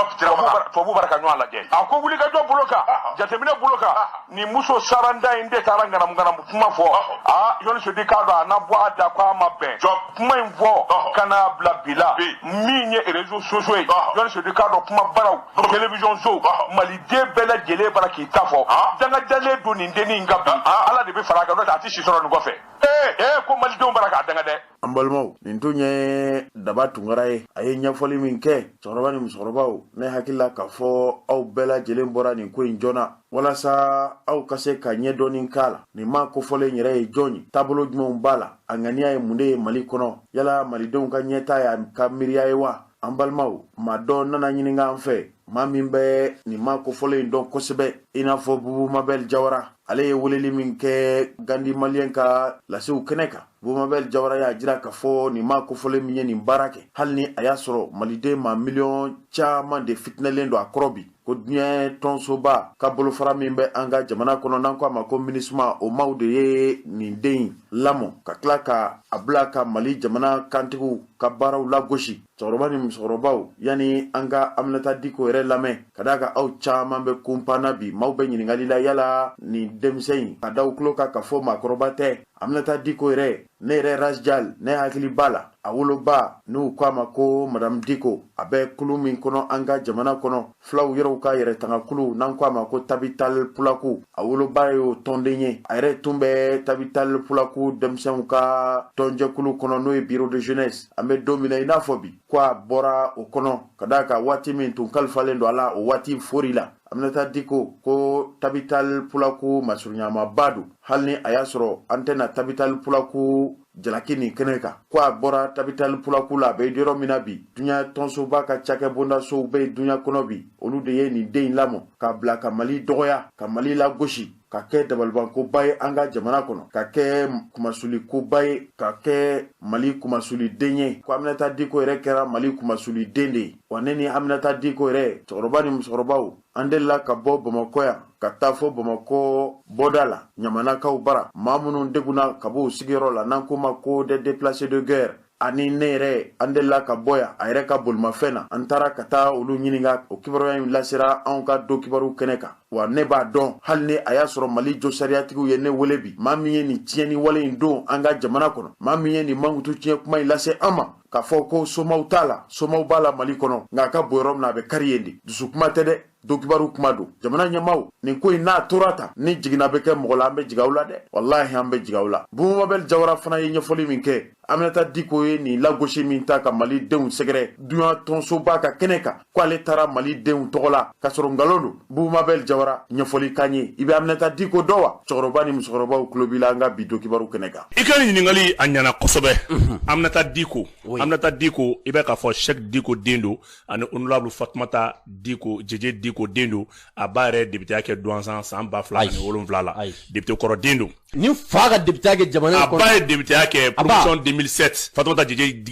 tubabu bara ka ɲɔgɔn lajɛ. A ko wulikajɔ bolo kan, jateminɛ bolo kan, nin muso saranda in de taara ŋanamu ŋanamu kuma fɔ. Aa, Jɔnni Sodi, k'a dɔn a na bɔ a da ko a ma bɛn kuma in fɔ ka n'a bila bi la. Min ye réseaux sociaux ye, Jɔnni Sodi, k'a dɔn kuma baraw, télévision so, maliden bɛɛ lajɛlen bara k'i ta fɔ. Danga dalen don nin dennin in kan bi, Ala de bɛ fara a kan, n'o tɛ a tɛ si sɔrɔ nin kɔfɛ. Ee, ko malidenw bara k'a danga dɛ. An balimaw, nin tun ye Daba Tunkara ye. A ye ɲɛfɔli min kɛ, cɛkɔrɔba ni musokɔrɔbaw, ne hakili la k'a fɔ aw bɛɛ lajɛlen bɔra nin ko in joona, walasa aw ka se ka ɲɛ dɔɔni k'a la. Nin maa kofɔlen yɛrɛ ye jɔn ye? Taabolo jumɛnw b'a la? A ŋaniya ye mun de ye Mali kɔnɔ? Yala malidenw ka ɲɛta y'a ka miiriya ye wa? An balimaw, maa dɔ nana ɲininka an fɛ, maa min bɛ nin maa kofɔlen in dɔn kosɛbɛ, i n'a fɔ Bubu Mabɛl Jawara. Ale ye weleli min kɛ Gandi Maliyɛn ka lasew kɛnɛ kan, Bubu Mabɛl Jawara y'a jira k'a fɔ nin maa kofɔlen min ye nin baara kɛ, hali ni a y'a sɔrɔ maliden maa miliyɔn caman de fitinɛlen don a kɔrɔ bi, ko diɲɛ tɔnsoba ka bolofara min bɛ an ka jamana kɔnɔ, n'an ko a ma ko MINUSMA, o maaw de ye nin den in lamɔ ka tila ka a bila ka Mali jamana kantigiw ka baaraw lagosi. Cɛkɔrɔba ni musokɔrɔbaw, yanni an ka Aminata Diko yɛrɛ lamɛn, ka d'a kan aw caman bɛ kunpanna bi, maaw bɛ ɲininkali la yala nin denmisɛn in, ka da u tulo kan k'a fɔ maakɔrɔba tɛ. Aminata Diko yɛrɛ, ne yɛrɛ Rasjal, ne hakili b'a la, a woloba, n'u ko a ma ko Madame Diko, a bɛ kulu min kɔnɔ an ka jamana kɔnɔ, fulaw yɛrɛw ka yɛrɛtanga kulu, n'an ko a ma ko Tabital Pulaku, a woloba y'o tɔnden ye. A yɛrɛ tun bɛ Tabital Pulaku denmisɛnw ka tɔnjɛkulu kɔnɔ, n'o ye bureau de jeunesse. An bɛ don min na i n'a fɔ bi, ko a bɔra o kɔnɔ, ka d'a kan waati min tun kalifalen don a la, o waati fori la. Aminata Diko ko Tabital Pulaku masurunyamaba don, hali ni a y'a sɔrɔ an tɛna Tabital Pulaku jalaki nin kɛnɛ kan. Ko a bɔra Tabital Pulaku la, a bɛ yɔrɔ min na bi, duɲa tɔnsoba ka cakɛbondasow bɛ duɲa kɔnɔ bi, olu de ye nin den in lamɔ k'a bila ka Mali dɔgɔya, ka Mali lagosi, ka kɛ dabalibankoba ye an ka jamana kɔnɔ, ka kɛ kumasulikoba ye, ka kɛ Mali kumasuliden ye. Ko Aminata Diko yɛrɛ kɛra Mali kumasuliden de ye. Wa ne ni Aminata Diko yɛrɛ, cɛkɔrɔba ni musokɔrɔbaw, an delila ka bɔ Bamakɔ yan ka taa fɔ Bamakɔ bɔda la, ɲamanakaw bara, maa minnu degunna ka bɔ u sigiyɔrɔ la, n'an ko ma ko des déplacés de guerre, ani ne yɛrɛ, an delila ka bɔ yan a yɛrɛ ka bolimafɛn na, an taara ka taa olu ɲininka. O kibaruya in lasera anw ka don kibaru kɛnɛ kan. Wa ne b'a dɔn, hali ni a y'a sɔrɔ Mali josariyatigiw ye ne wele bi, maa min ye nin tiɲɛni wale in don an ka jamana kɔnɔ, maa min ye nin mankutu tiɲɛ kuma in lase an ma, k'a fɔ ko somaw t'a la, somaw b'a la Mali kɔnɔ, nka a ka bon yɔrɔ min na, a bɛ kari yen de. Dusu kuma tɛ dɛ, donkibaru kuma don. Jamana ɲɛmaw, nin ko in n'a tora ta ni jiginna bɛ kɛ mɔgɔ la, an bɛ jigin aw la dɛ, walahi an bɛ jigin aw la. Bubu Mabɛl Jawara fana ye ɲɛfɔli min kɛ, Aminata Diko ye nin lagosi min ta ka Mali denw sɛgɛrɛ duɲa tɔnsoba ka kɛnɛ kan, ko ale taara Mali denw tɔgɔ la, k'a sɔrɔ nkalon don. Bubu Mabɛl Jawara, ɲɛfɔli k'an ye, i bɛ Aminata Diko dɔn wa? Cɛkɔrɔba ni musokɔrɔbaw tulo b'i la an ka bi donkibaru kɛnɛ kan. I ka ɲininkali a ɲɛna kosɛbɛ. Aminata Diko, Aminata Diko, i bɛ k'a fɔ Sɛki Diko den don, ani honorable Fatumata Diko, Jeje Diko den don. A ba yɛrɛ ye députéya kɛ Duwanzan san 2007 la, député kɔrɔ den don. Ni fa ka députéya kɛ jamana in kɔnɔ. A ba ye députéya kɛ promotion 2007, Fatumata Jeje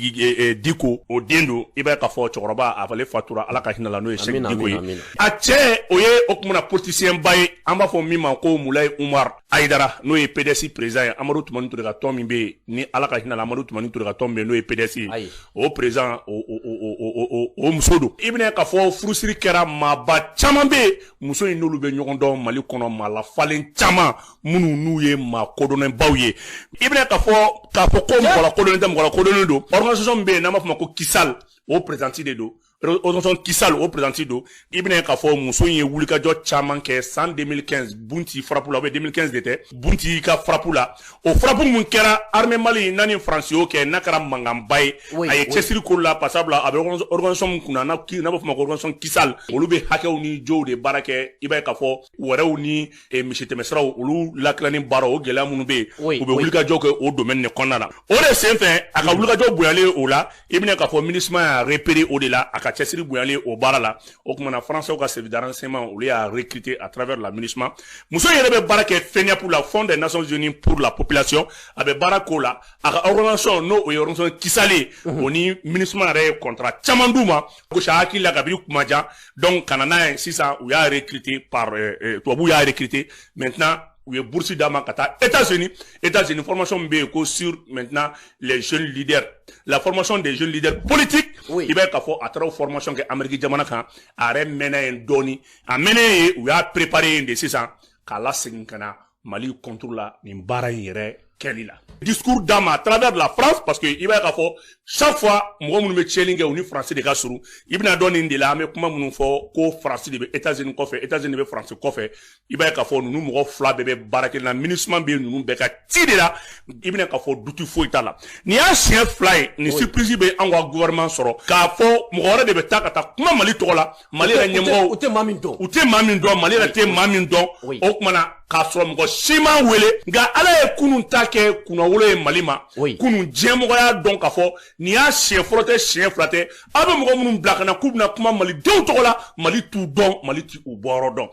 Diko, o den don. I b'a ye k'a fɔ cɛkɔrɔba a ale fatura, Ala ka hinɛ la, n'o ye Sɛki Diko ye. A cɛ, o ye o kumana politicien ba ye, an b'a fɔ min ma ko Mulayi Umar Ayidara, n'o ye PDS président ye. Amadu Tumani Ture ka tɔn min bɛ yen, ni Ala ka hinɛ la, Amadu Tumani Ture ka tɔn min bɛ yen, n'o ye PDS ye, o président, o muso don. I bɛna k'a fɔ furusiri kɛra, maaba caman bɛ yen muso in n'olu bɛ ɲɔgɔn dɔn Mali kɔnɔ, maa lafalen caman minnu n'u ye maa kodɔnnenbaw ye. I bɛna k'a fɔ ko mɔgɔ lakodɔnnen tɛ, mɔgɔ lakodɔnnen don. Organisation min bɛ yen n'an b'a fɔ o ma ko Kisal, o présidente de don. Organisation Kisal, o présidente don. I bɛna k'a fɔ muso in ye wulikajɔ caman kɛ san 2015 Bunti frappe la, ou bien 2015 de tɛ, Bunti ka frappe la, o frappe mun kɛra armée Mali n'a ni France y'o kɛ, n'a kɛra mankanba ye. A ye cɛsiri ko la, par sabula a bɛ organisation min kunna, n'a b'a fɔ o ma ko organisation Kisal, olu bɛ hakɛw ni jow de baara kɛ. I b'a ye k'a fɔ wɛrɛw ni misitɛmɛsiraw, olu lakilanni baara, o gɛlɛya minnu bɛ yen, u bɛ wulikajɔ kɛ o domaine de kɔnɔna na. O de senfɛ, a ka wulikajɔ bonyalen o la, i bɛna k'a fɔ MINUSMA y'a repéré o de la a ka ka cɛsiri bonyalen o baara la, o tuma na Français ka service de renseignement, olu y'a recruter à travers la MINUSMA. Muso yɛrɛ bɛ baara kɛ FENIAP la, Fonds des Nations Unies pour la population. A bɛ baara k'o la. A ka organisation, n'o o ye organisation Kisale, o ni MINUSMA yɛrɛ ye contrat caman d'u ma. Gosi a hakili la kabini kuma jan. Donc ka na n'a ye sisan, u y'a recruter par tubabuw y'a recruter. Maintenant, u ye bourse d'a ma ka taa États-Unis. États-Unis, formation min bɛ yen ko sur maintenant les jeunes leaders, la formation des jeunes leaders politiques. I b'a ye k'a fɔ a taara o formation kɛ Amérique jamana kan. A yɛrɛ mɛnna yen dɔɔni. A mɛnnen yen, u y'a préparé yen de sisan k'a lasegin ka na Mali contre la nin baara in yɛrɛ kɛli la. Discours d'a ma à travers la France, parce que i b'a ye k'a fɔ chaque fois, mɔgɔ minnu bɛ tiɲɛni kɛ, u ni France de ka surun. I bɛna dɔn nin de la. An bɛ kuma minnu fɔ ko France de bɛ États-Unis kɔfɛ, États-Unis de bɛ France kɔfɛ. I b'a ye k'a fɔ ninnu mɔgɔ fila bɛɛ bɛ baara kelen na. MINUSMA bɛ ninnu bɛɛ ka ci de la. I bɛna k'a fɔ doute foyi t'a la. Nin y'a siɲɛ fila ye nin surprise bɛ anw ka gouvernement sɔrɔ, k'a fɔ mɔgɔ wɛrɛ de bɛ taa ka taa kuma Mali tɔgɔ la. Mali yɛrɛ ɲɛmɔgɔw, u tɛ maa min dɔn. U tɛ maa min dɔn, Mali yɛrɛ tɛ maa min dɔn. O tuma na, k'a sɔrɔ mɔgɔ si m'a wele, nka Ala ye kunun ta kɛ kunnawolo ye Mali ma. Kunun, diɲɛmɔgɔ y'a dɔn k'a fɔ nin y'a siɲɛ fɔlɔ tɛ, siɲɛ fila tɛ. Aw bɛ mɔgɔ minnu bila ka na k'u bɛna kuma malidenw tɔgɔ la, Mali t'u dɔn, Mali t'u bɔyɔrɔ dɔn.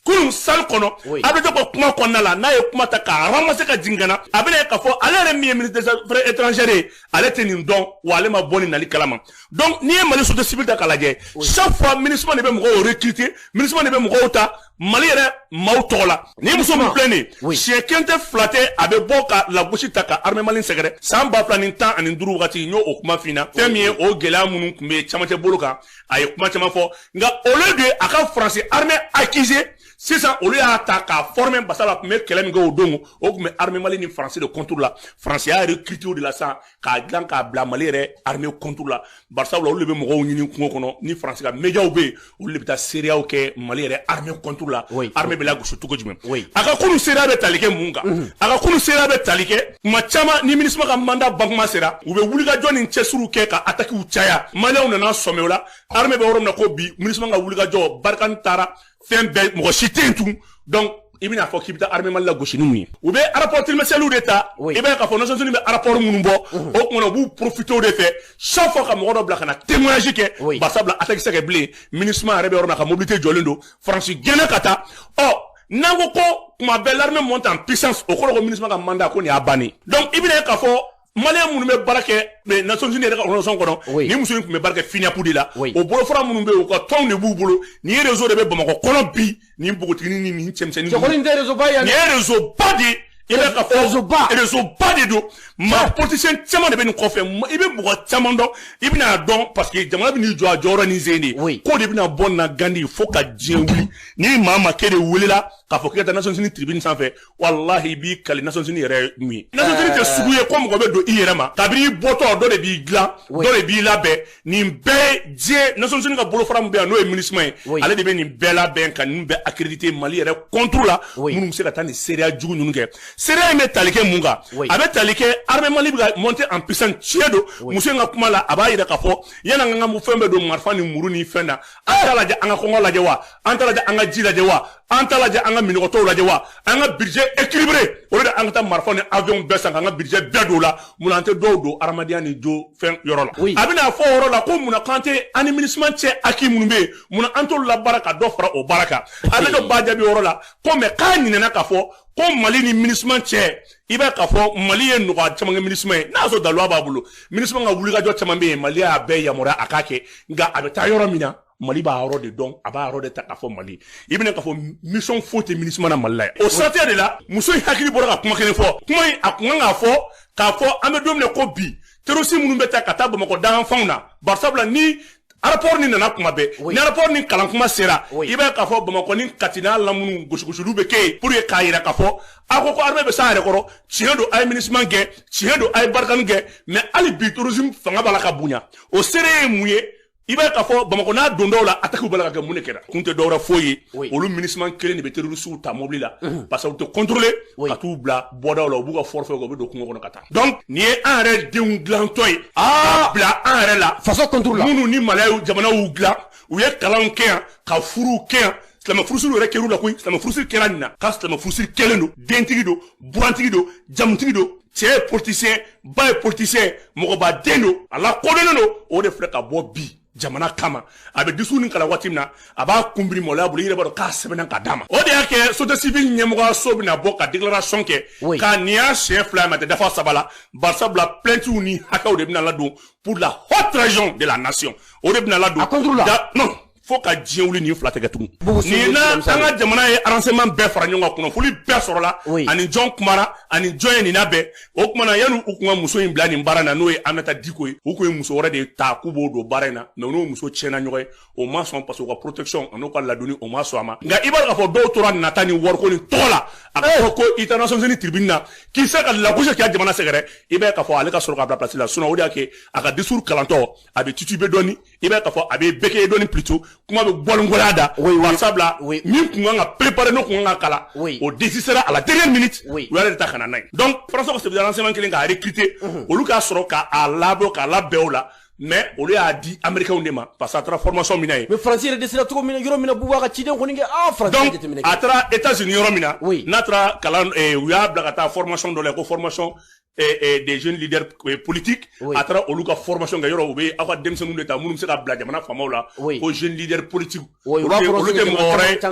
Kunun, salle kɔnɔ, a bɛ to ka kuma kɔnɔna la, n'a ye kuma ta k'a ramasser ka jigin ka na, a bɛna ye k'a fɔ ale yɛrɛ min ye ministre des Affaires étrangères ye, ale tɛ nin dɔn, wa ale ma bɔ nin nali kalama. Donc n'i ye Mali société civile ta k'a lajɛ, chaque fois MINUSMA de bɛ mɔgɔw recruter, MINUSMA de bɛ mɔgɔw ta Mali yɛrɛ maaw tɔgɔ la. Ni muso min filɛ nin ye, siɲɛ kelen tɛ, fila tɛ, a bɛ bɔ ka lagosi ta ka armée Mali sɛgɛrɛ. San 2015 wagati, n y'o o kuma f'i ɲɛna. Fɛn min ye o gɛlɛya minnu tun bɛ camancɛ bolo kan, a ye kuma caman fɔ. Nka au lieu de a ka Faransi armée accuser, sisan olu y'a ta k'a former. Basala tun bɛ kɛlɛ min kɛ o don, o tun bɛ armée Mali ni Faransi de contre la. Faransi y'a recruter o de la sisan k'a dilan k'a bila Mali yɛrɛ armée contre la. Barisabula olu de bɛ mɔgɔw ɲini kungo kɔnɔ. Ni Faransi ka médiaw bɛ yen, olu de bɛ taa seereyaw kɛ Mali yɛrɛ armée contre la. Armée bɛ lagosi cogo jumɛn? A ka kunun seereya bɛ tali kɛ mun kan? A ka kunun seereya bɛ tali kɛ kuma caman, ni MINUSMA ka mandat bankuma sera, u bɛ wulikajɔ ni cɛsiriw kɛ ka attaques caya. Maliyɛnw nana sɔmi o la. Armée bɛ yɔrɔ min na ko bi, MINUSMA ka wulikajɔ, Barkhane taara, fɛn bɛɛ, mɔgɔ si tɛ yen tun. Donc i bɛna fɔ k'i bɛ taa armée Mali la gosi ni mun ye? U bɛ rapport trimestriel de ta. I b'a ye k'a fɔ Nations Unies bɛ rapport minnu bɔ, o tuma na u b'u profiter o de fɛ chaque fois ka mɔgɔ dɔ bila ka na témoignage kɛ. Barisabula attaque se kɛ bilen, MINUSMA yɛrɛ bɛ yɔrɔ min na, ka mobilité jɔlen don, Faransi gɛnna ka taa. Ɔ n'an ko ko kuma bɛɛ l'armée monte en puissance, o kɔrɔ ko MINUSMA ka mandat ko nin y'a bannen. Donc i bɛna ye k'a fɔ Maliyɛn minnu bɛ baara kɛ Nations Unies yɛrɛ ka organisation kɔnɔ, ni muso in tun bɛ baara kɛ FENIAP de la. O bolofara minnu bɛ yen, u ka tɔnw de b'u bolo. Nin ye réseau de bɛ Bamakɔ kɔnɔ bi, nin npogotiginin ni nin cɛmisɛnnin. Cɛkɔrɔba in tɛ réseau ba ye. Nin ye réseau ba de ye. I bɛ ka fɔ réseau ba. Réseau ba de don. Maa politicien caman de bɛ nin kɔfɛ. I bɛ mɔgɔ caman dɔn, i bɛna dɔn, parce que jamana bɛ n'i jɔ a jɔyɔrɔ ni zen de ye. Ko de bɛna bɔ na gandi fo ka diɲɛ wuli. Ni maa ma k'e de welela k'a fɔ k'i ka taa Nations Unies tribune sanfɛ, walahi i b'i kali Nations Unies yɛrɛ ye mun ye. Nations Unies tɛ sugu ye ko mɔgɔ bɛ don i yɛrɛ ma. Kabini i bɔtɔ, dɔ de b'i dilan, dɔ de b'i labɛn. Nin bɛɛ diɲɛ Nations Unies ka bolofara min bɛ yan, n'o ye MINUSMA ye, ale de bɛ nin bɛɛ labɛn ka nin bɛɛ accréditer Mali yɛrɛ contre la. Minnu bɛ se ka taa nin seereya jugu ninnu kɛ, seereya in bɛ tali kɛ mun kan? A bɛ tali kɛ armée Mali bɛ ka monter en puissance. Tiɲɛ don, muso in ka kuma la, a b'a yira k'a fɔ yanni an ka fɛn bɛɛ don marifa ni muru ni fɛn na, an t'a lajɛ an ka kɔngɔ lajɛ wa, an t'a lajɛ an ka ji lajɛ wa, an t'a lajɛ an ka minɔgɔtɔw lajɛ wa, an ka budget équilibré. O de an ka taa marifa ni avion bɛɛ san k'an ka budget bɛɛ don o la, munna an tɛ dɔw don adamadenya ni jo fɛn yɔrɔ la? A bɛna fɔ o yɔrɔ la ko munna k'an tɛ an ni MINUSMA cɛ acquis minnu bɛ yen, munna an t'olu labaara ka dɔ fara o baara kan? A bɛ dɔ ba jaabi o yɔrɔ la ko mɛ k'a ɲinɛna k'a fɔ ko Mali ni MINUSMA cɛ, i b'a k'a fɔ Mali ye nɔgɔya caman kɛ MINUSMA ye. N'a y'a sɔrɔ daluya b'a bolo, MINUSMA ka wulikajɔ caman bɛ yen, Mali y'a bɛɛ yamaruya a k'a kɛ. Nka a bɛ taa yɔrɔ min na, Mali b'a yɔrɔ de dɔn, a b'a yɔrɔ de ta k'a fɔ Mali. I bɛna k'a fɔ mission foyi tɛ MINUSMA na Mali la yan. O siratigɛ de la, muso in hakili bɔra ka kuma kelen fɔ. Kuma in, a kun kan k'a fɔ k'a fɔ an bɛ don min na ko bi, terroriste minnu bɛ taa ka taa Bamakɔ danganfanw na, barisabula ni rapport ni nana kuma bɛɛ, ni rapport ni kalan kuma sera, i b'a ye k'a fɔ Bamakɔ ni Kati n'a lamunu, gosigosiliw bɛ kɛ yen pour que k'a yira k'a fɔ a ko ko armée bɛ s'a yɛrɛ kɔrɔ. Tiɲɛ don, a ye MINUSMA kɛ, tiɲɛ don, a ye Barkhane kɛ, mais hali bi terrorisme fanga b'a la ka bonya. O seere ye mun ye? I b'a ye k'a fɔ Bamakɔ n'a don dɔw la, attaque b'a la ka kɛ. Mun de kɛra? Kun tɛ dɔwɛrɛ foyi ye, olu MINUSMA kelen de bɛ terroriste ta mobili la, parce que u tɛ contrôler, ka t'u bila bɔdaw la, u b'u ka forfait kɛ, u bɛ don kungo kɔnɔ ka taa. Donc nin ye an yɛrɛ denw dilantɔ ye k'a bila an yɛrɛ la faso contre la. Minnu ni Mali jamana y'u dilan, u ye kalanw kɛ yan, ka furuw kɛ yan, silamɛ furusiri yɛrɛ kɛr'u la koyi. Silamɛ furusiri kɛra nin na ka silamɛ furusiri kɛlen don, dentigi don, burantigi don, jamutigi don, cɛ ye politicien, ba ye politicien, mɔgɔba den don, a lakodɔnnen don. O de filɛ ka bɔ bi. Jamana kama a bɛ discours nin kalan waati min na, a b'a kunbiri maloya bolo. I yɛrɛ b'a dɔn k'a sɛbɛnna ka d'a ma. O de y'a kɛ société civile ɲɛmɔgɔyaso bɛna bɔ ka déclaration kɛ k'a nin y'a siɲɛ 2 ye, mais a tɛ dafa 3 la. Barisabula plaintes ni hakɛw de bɛna ladon pour la haute trahison de la nation. O de bɛna ladon. A contre la. Non, fo ka diɲɛ wuli, nin fila tɛ kɛ tugun. Nin na, an ka jamana ye renseignement bɛɛ fara ɲɔgɔn kan, kunnafoni bɛɛ sɔrɔla ani jɔn kumara ani jɔn ye nin labɛn. O tuma na, yanni u kun ka muso in bila nin baara in na, n'o ye Aminata Diko ye, u kun ye muso wɛrɛ de ta k'u b'o don baara in na, mais n'o muso tiɲɛna ɲɔgɔn ye, o ma sɔn, parce que u ka protection ani ka ladonni, o ma sɔn a ma. Nka i b'a dɔn k'a fɔ dɔw tora nata ni wariko ni tɔgɔ la. A ka fɔ ko i taa Nations Unies tribune na k'i se ka lagosi k'i ka jamana sɛgɛrɛ, i b'a ye k'a fɔ ale ka sɔrɔ k'a bila place la. Sinon o de y'a kɛ a ka discours kalantɔ, a bɛ titubé dɔɔni. I b'a ye k'a fɔ a bɛ bégayer dɔɔni, plutôt kuma bɛ bɔlinkɔya da. Barisabula min kun kan ka préparer, n'o kun kan ka kalan, o désistera à la dernière minute. U y'ale de ta ka na n'a ye. Donc France ka service de renseignement kelen k'a recruter, olu k'a sɔrɔ k'a labɔ k'a labɛn o la, mais olu y'a di Américains de ma, parce que a taara formation min na yen. Mais Faransi yɛrɛ dɛsɛra cogo min na, yɔrɔ min na, Buba ka ciden kɔni kɛ, ah, Faransi Donc a taara États-Unis yɔrɔ min na, n'a taara kalan, u y'a bila ka taa formation dɔ la ko formation des jeunes leaders politiques. A taara olu ka formation kɛ yɔrɔ, u bɛ aw ka denmisɛnninw de ta minnu bɛ se ka bila jamana faamaw la, ko jeune leader politique. Olu tɛ mɔgɔ wɛrɛ ye ka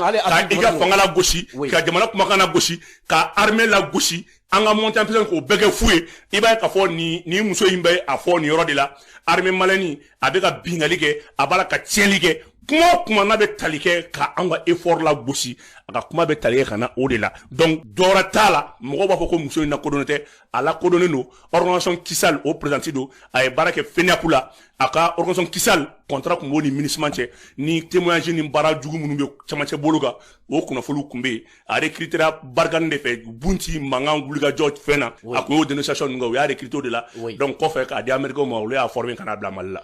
i ka fanga la gosi, ka jamana kumakan la gosi, ka armée la gosi, an ka montée en puissance k'o bɛɛ kɛ fu ye. I b'a ye k'a fɔ nin muso in bɛ a fɔ nin yɔrɔ de la, armée malienne a bɛ ka bingali kɛ, a b'a la ka tiɲɛli kɛ. Kuma o kuma n'a bɛ tali kɛ ka an ka effort la gosi, a ka kuma bɛ tali kɛ ka na o de la. Donc dɔwɛrɛ t'a la. Mɔgɔw b'a fɔ ko muso in lakodɔnnen tɛ, a lakodɔnnen don. Organisation Kisal, o présidente don. A ye baara kɛ FENIAP la. A ka organisation Kisal contrat tun b'o ni MINUSMA cɛ, ni témoignage ni baara jugu minnu bɛ camancɛ bolo kan, o kunnafoniw tun bɛ yen. A recrutera Barkhane de fɛ, Bounti mankan wulikajɔ fɛn na, a kun y'o dénonciation ninnu kɛ, u y'a recruter o de la. Donc kɔfɛ k'a di Américains ma, olu y'a former ka n'a bila Mali la.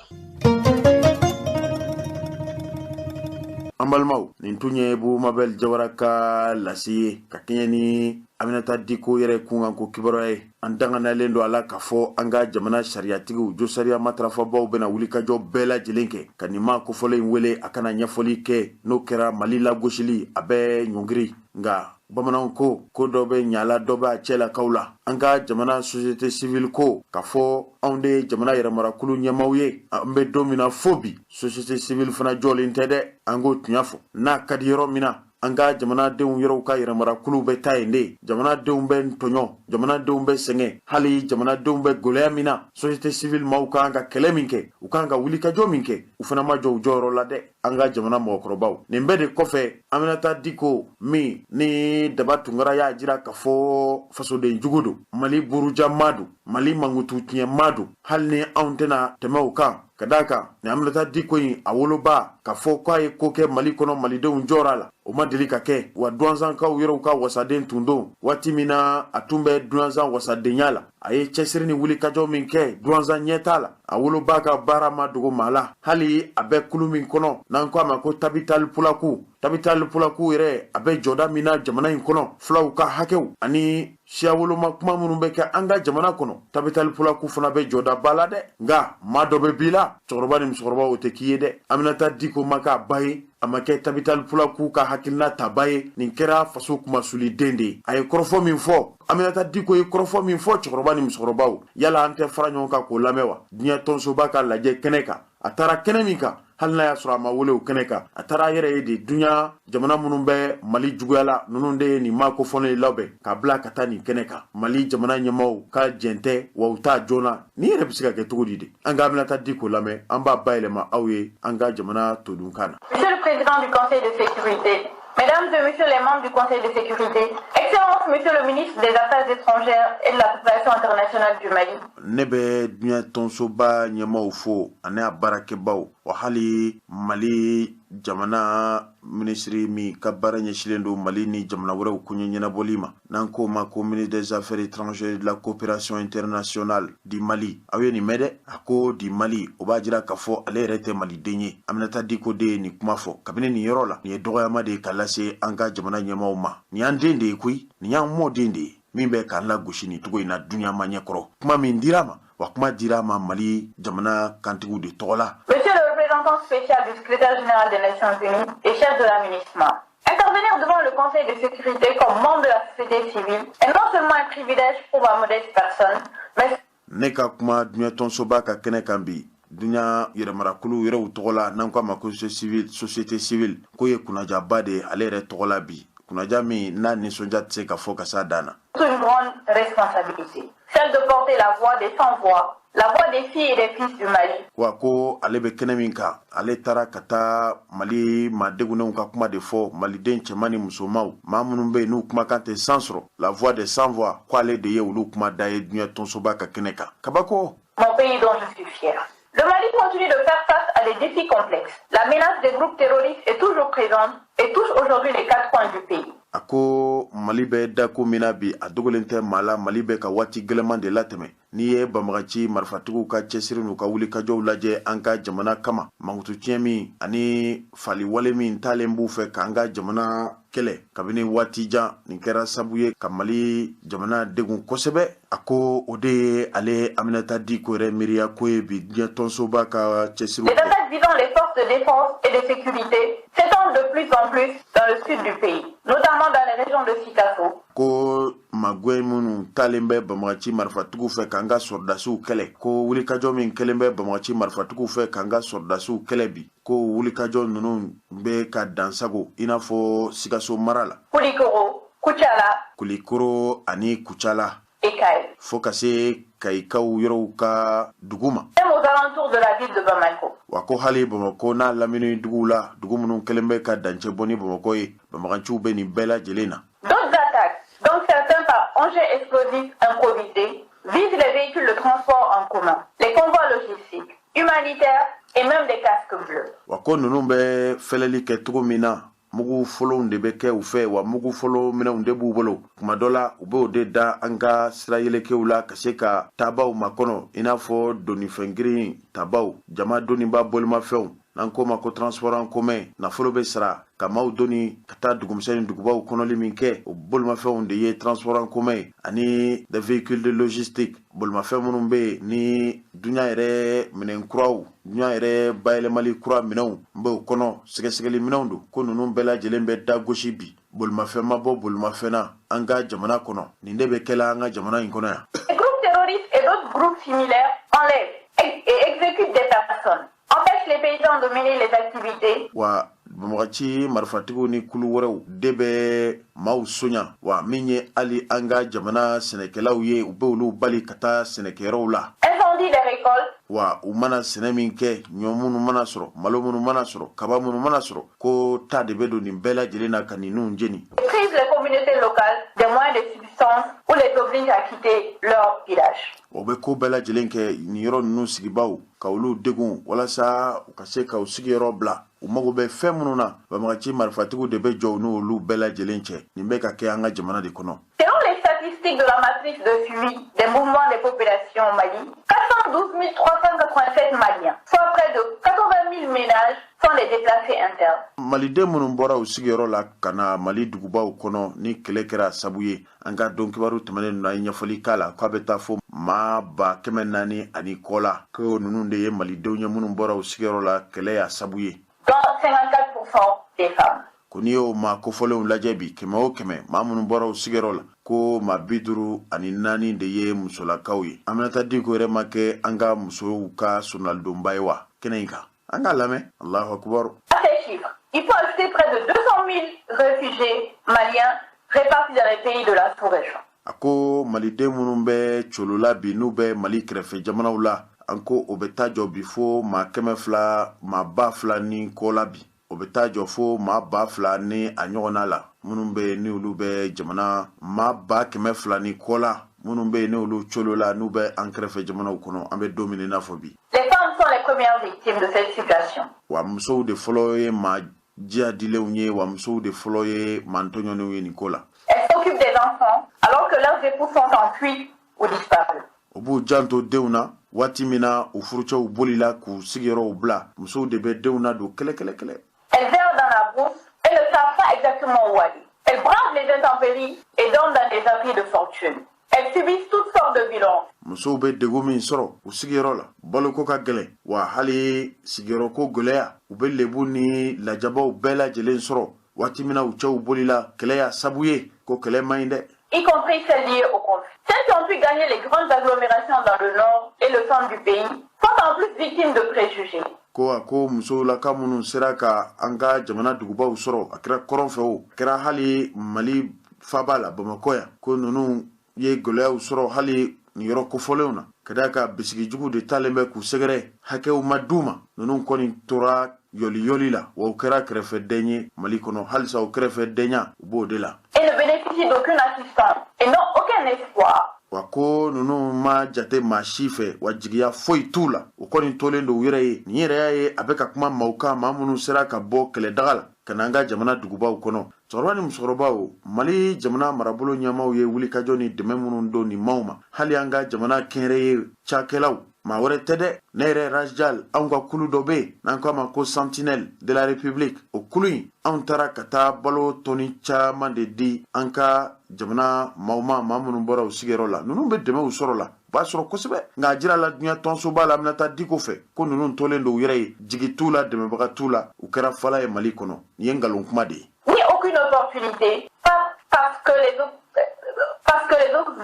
An balimaw, nin tun ye Bubu Mabel Jawara ka lase ye ka kɛɲɛ ni Aminata Diko yɛrɛ kunkanko kibaruya ye. An danganalen don a la k'a fɔ an ka jamana sariyatigiw, josariya matarafabaw bɛna wulikajɔ bɛɛ lajɛlen kɛ ka nin maa kofɔlen in wele a kana ɲɛfɔli kɛ. N'o kɛra, Mali lagosili a bɛ ɲɔngiri. Nka bamananw ko ko dɔ bɛ ɲala, dɔ bɛ a cɛlakaw la. An ka jamana société civile ko k'a fɔ anw de ye jamana yɛrɛmarakulu ɲɛmaaw ye. An bɛ don min na fo bi, société civile fana jɔlen tɛ dɛ. An k'o tiɲɛ fɔ, n'a ka di yɔrɔ min na, an ka jamanadenw yɛrɛw ka yɛrɛmarakuluw bɛ taa yen de. Jamanadenw bɛ tɔɲɔ, jamanadenw bɛ sɛgɛn, hali jamanadenw bɛ gɛlɛya min na, société civile maaw kan ka kɛlɛ min kɛ, u kan ka wulikajɔ min kɛ, u fana ma jɔ u jɔyɔrɔ la dɛ, an ka jamana mɔgɔkɔrɔbaw. Nin bɛɛ de kɔfɛ, Aminata Diko min ni Daba Tunkara y'a jira k'a fɔ fasoden jugu don, Mali buruja maa don, Mali mankutu tiɲɛ maa don, hali ni anw tɛna tɛmɛ o kan, ka d'a kan ni Aminata Diko in, a woloba k'a fɔ k'a ye ko kɛ Mali kɔnɔ, malidenw jɔra a la, o ma deli ka kɛ. Wa duwanzankaw yɛrɛw ka wasaden tun don. Waati min na a tun bɛ duwanzan wasadenya la, a ye cɛsiri ni wulikajɔ min kɛ duwanzan ɲɛta la, a woloba ka baara ma dogo maa la. Hali a bɛ kulu min kɔnɔ, n'an ko a ma ko Tabital Pulaku, Tabital Pulaku yɛrɛ, a bɛ jɔda min na jamana in kɔnɔ, fulaw ka hakɛw ani siya woloma kuma minnu bɛ kɛ an ka jamana kɔnɔ, Tabital Pulaku fana bɛ jɔdaba la dɛ. Nka maa dɔ bɛ bi la, cɛkɔrɔba ni musokɔrɔba, o tɛ k'i ye dɛ. Aminata Diko ma k'a ba ye, a ma kɛ Tabital Pulaku ka hakilina taba ye. Nin kɛra faso kumasuliden de ye. A ye kɔrɔfɔ min fɔ, Aminata Diko ye kɔrɔfɔ min fɔ, cɛkɔrɔba ni musokɔrɔbaw, yala an tɛ fara ɲɔgɔn kan k'o lamɛn wa? Diɲɛ tɔnsoba ka lajɛ kɛnɛ kan, a taara kɛnɛ min kan, hali n'a y'a sɔrɔ a ma wele o kɛnɛ kan, a taara a yɛrɛ ye de. Duɲa jamana minnu bɛ Mali juguya la, ninnu de ye nin maa kofɔlen labɛn k'a bila ka taa nin kɛnɛ kan. Mali jamana ɲɛmaaw ka jɛn tɛ wa u t'a joona. Nin yɛrɛ bɛ se ka kɛ cogo di de? An ka Aminata Diko lamɛn, an b'a bayɛlɛma aw ye an ka jamana todunkan na. Monsieur le Président du Conseil de sécurité, Mesdames et Messieurs les membres du Conseil de sécurité, Excellences, Monsieur le ministre des Affaires étrangères et de la coopération internationale du Mali. Ne bɛ diɲɛ tɔnsoba ɲɛmaaw fo ani a baarakɛbaw, wa hali Mali jamana minisiri min ka baara ɲɛsilen don Mali ni jamana wɛrɛw koɲɛ ɲɛnabɔli ma, n'an k'o ma ko ministre des Affaires étrangères de la coopération internationale du Mali. Aw ye nin mɛn dɛ, a ko du Mali, o b'a jira k'a fɔ ale yɛrɛ tɛ maliden ye. Aminata Diko de ye nin kuma fɔ. Kabini nin yɔrɔ la, nin ye dɔgɔyama de ye ka lase an ka jamana ɲɛmaaw ma. Nin y'an den de ye koyi, nin y'an mɔden de ye min bɛ k'an lagosi nin cogo in na duɲa ma ɲɛkɔrɔ. Kuma min dira ma, wa kuma dira ma Mali jamana kantigiw de tɔgɔ la. Monsieur le représentant spécial du secrétaire général des Nations Unies et chef de la MINUSMA, intervenir devant le Conseil de sécurité comme membre de la société civile est non seulement un privilège pour ma modeste personne, mais Ne ka kuma diɲɛ tɔnsoba ka kɛnɛ kan bi. dunya yɛrɛmarakulu yɛrɛw tɔgɔ la, n'an ko a ma ko société civile, k'o ye kunnajaba de ye ale yɛrɛ tɔgɔ la bi, kunnaja min n'a nisɔndiya tɛ se ka fɔ ka s'a dan na. Une grande responsabilité, celle de porter la voix des sans-voix, la voix des filles et des fils du Mali. Wa ko ale bɛ kɛnɛ min kan, ale taara ka taa Mali maa degunnenw ka kuma de fɔ, maliden cɛman ni musomanw, maa minnu bɛ yen n'u kumakan tɛ san sɔrɔ, la voix des sans voix, ko ale de ye olu kuma da ye diɲɛ tɔnsoba ka kɛnɛ kan. Kabako. Mon pays dont je suis fier. Le Mali continue de faire face à des défis complexes. La menace des groupes terroristes est toujours présente et touche aujourd'hui les quatre coins du pays. A ko Mali bɛ dako min na bi, a dogolen tɛ maa la, Mali bɛ ka waati gɛlɛman de latɛmɛ. N'i ye banbagaci marifatigiw ka cɛsiri n'u ka wulikajɔw lajɛ an ka jamana kama, mankutu tiɲɛ min ani faliwale min talen b'u fɛ k'an ka jamana kɛlɛ kabini waati jan, nin kɛra sabu ye ka Mali jamana degun kosɛbɛ. A ko o de ye ale Aminata Diko yɛrɛ miiriya ko ye bi diɲɛ tɔnsoba ka cɛsiri. Les attaques visant les forces de défense et de sécurité s'étendent de plus en plus dans le sud du pays, notamment dans les régions de Sikasso. Ko magwɛn minnu talen bɛ banbagaci marifatigiw fɛ k'an ka sɔrɔdasiw kɛlɛ, ko wulikajɔ min kɛlen bɛ banbagaci marifatigiw fɛ k'an ka sɔrɔdasiw kɛlɛ bi, ko wulikajɔ ninnu bɛ ka dansago i n'a fɔ Sikaso mara la, Koulikoro, Koutiala, Kulikoro ani Kucala, et Kayes. fo ka se Kayikaw yɔrɔw ka dugu ma. Même aux alentours de la ville de Bamako. Wa ko hali Bamakɔ n'a lamini duguw la, dugu minnu kɛlen bɛ ka dancɛ bɔ ni Bamakɔ ye, banbaganciw bɛ nin bɛɛ lajɛlen na. D'autres attaques, dont certains par engins explosifs improvisés, visent les véhicules de transport en commun, les convois logistiques, humanitaires et même des casques bleus. Wa ko ninnu bɛ fɛlɛli kɛ cogo min na, mugu fɔlɔw de bɛ kɛ u fɛ, wa mugu fɔlɔ minɛnw de b'u bolo. Kuma dɔ la, u b'o de da an ka sira yelekew la ka se ka tabaw makɔnɔ, i n'a fɔ donnifɛn tabaw, jama doniba bolimafɛnw, n'an k'o ma ko transport en commun. Nafolo bɛ sara ka maaw doni ka taa dugumisɛn ni dugubaw kɔnɔli min kɛ, o bolimafɛnw de ye transport en commun, ani des véhicules de logistique, bolimafɛn minnu bɛ yen ni dunya yɛrɛ minɛn kuraw, dunya yɛrɛ bayɛlɛmali kura minɛnw b'o kɔnɔ, sɛgɛsɛgɛli minɛnw don. Ko ninnu bɛɛ lajɛlen bɛ dagosi bi, bolimafɛn ma bɔ bolimafɛn na an ka jamana kɔnɔ. Nin de bɛ kɛla an ka jamana in kɔnɔ yan. Les groupes terroristes et d'autres groupes similaires enlèvent et exécutent des personnes, empêchent les paysans de mener les activités. Wa banbagaci marifatigiw ni kulu wɛrɛw de bɛ maaw soɲa, wa min ye hali an ka jamana sɛnɛkɛlaw ye, u bɛ olu bali ka taa sɛnɛkɛyɔrɔw la. Incendient les récoltes. Wa u mana sɛnɛ min kɛ, ɲɔ minnu mana sɔrɔ, malo minnu mana sɔrɔ, kaba minnu mana sɔrɔ, ko ta de bɛ don nin bɛɛ lajɛlen na ka ninnu jeni. Privent les communautés locales des moyens de subsistance ou les obligent à quitter leur village. O bɛ ko bɛɛ lajɛlen kɛ nin yɔrɔ ninnu sigibaw ka olu degun walasa u ka se ka u sigiyɔrɔ bila. U mago bɛ fɛn minnu na, banbagaci marifatigiw de bɛ jɔ u n'olu bɛɛ lajɛlen cɛ. Nin bɛ ka kɛ an ka jamana de kɔnɔ. Selon les statistiques de la matrice de suivi des mouvements des populations au Mali, 412 387 Maliens, soit près de 80 000 ménages, sont des déplacés internes. Maliden minnu bɔra u sigiyɔrɔ la ka na Mali dugubaw kɔnɔ ni kɛlɛ kɛra sabu ye, an ka don kibaru tɛmɛnen ninnu, an ye ɲɛfɔli k'a la k'a bɛ taa fo maa 400 000 ani kɔ la, ko ninnu de ye malidenw ye minnu bɔra u sigiyɔrɔ la, kɛlɛ y'a sabu ye. Dont 54% des femmes. Ko n'i y'o maa kofɔlenw lajɛ bi, kɛmɛ o kɛmɛ, maa minnu bɔra u sigiyɔrɔ la, ko maa 54 de ye musolakaw ye. Aminata Diko yɛrɛ ma kɛ an ka musow ka sonalidonba ye wa kɛnɛ in kan? An k'a lamɛn. Allahu akubar. À ces chiffres, il faut ajouter près de 200 000 réfugiés maliens répartis dans les pays de la sous-région. A ko maliden minnu bɛ colola bi, n'u bɛ Mali kɛrɛfɛ jamanaw la, an ko o bɛ taa jɔ bi fo maa 200, maa 2000 ni kɔ la bi. O bɛ taa jɔ fo maa 2000 ni a ɲɔgɔnna la, minnu bɛ yen ni olu bɛ jamana, maa 200 000 ni kɔ la, minnu bɛ yen ni olu colo la, n'u bɛ an kɛrɛfɛ jamanaw kɔnɔ, an bɛ don min i n'a fɔ bi. Les femmes sont les premières victimes de cette situation. Wa musow de fɔlɔ ye maa jihadilenw ye, wa musow de fɔlɔ ye maa tɔɲɔnenw ye nin ko la. Elles s'occupent des enfants alors que leurs époux sont en fuite ou disparus. O b'u janto denw na waati min na u furucɛw bolila k'u sigiyɔrɔw bila, musow de bɛ denw na don kɛlɛ kɛlɛ kɛlɛ. Elles errent dans la brousse et ne savent pas exactement où aller. Elles bravent les intempéries et dorment dans des abris de fortune. Elles subissent toutes sortes de violences. Musow bɛ degun min sɔrɔ u sigiyɔrɔ la, baloko ka gɛlɛn, wa hali sigiyɔrɔko gɛlɛya, u bɛ lebu ni lajabaw bɛɛ lajɛlen sɔrɔ waati min na u cɛw bolila, kɛlɛ y'a sabu ye. Ko kɛlɛ man ɲi dɛ. Y compris celles liées au conflit. Celles qui ont pu gagné les grandes agglomérations dans le nord et le centre du pays sont en plus victimes de préjugés. Ko a ko musolaka minnu sera ka an ka jamana dugubaw sɔrɔ, a kɛra kɔrɔn fɛ o, a kɛra hali Mali faba la, Bamakɔ yan, ko ninnu ye gɛlɛyaw sɔrɔ hali nin yɔrɔ kofɔlenw na, ka d'a kan bisigi jugu de talen bɛ k'u sɛgɛrɛ, hakɛw ma d'u ma. Ninnu kɔni tora yɔliyɔli la, wa u kɛra kɛrɛfɛden ye Mali kɔnɔ. Halisa u kɛrɛfɛdenya, u b'o de la. Et ne bénéficient d'aucune assistance et n'ont aucun espoir. Wa ko ninnu ma jate maa si fɛ, wa jigiya foyi t'u la, u kɔni tolen don u yɛrɛ ye. Nin yɛrɛ y'a ye a bɛ ka kuma maaw kan, maa minnu sera ka bɔ kɛlɛdaga la ka na an ka jamana dugubaw kɔnɔ. Cɛkɔrɔba ni musokɔrɔbaw, Mali jamana marabolo ɲɛmaaw ye wulikajɔ ni dɛmɛ minnu don nin maaw ma, hali an ka jamana kɛnyɛrɛye cakɛlaw, maa wɛrɛ tɛ dɛ, ne yɛrɛ Rajal, anw ka kulu dɔ bɛ yen n'an ko a ma ko Sentinelle de la République. O kulu in, anw taara ka taa balo tɔni caman de di an ka jamana maaw ma, maa minnu bɔra u sigiyɔrɔ la. Ninnu bɛ dɛmɛw sɔrɔ la, u b'a sɔrɔ kosɛbɛ, nka a jira la diɲɛ tɔnsoba la, Aminata Diko fɛ, ko ninnu tolen don u yɛrɛ ye, jigi t'u la, dɛmɛbaga t'u la, u kɛra fala ye Mali kɔnɔ. Nin ye nkalon kuma de ye. Ni aucune opportunité, parce que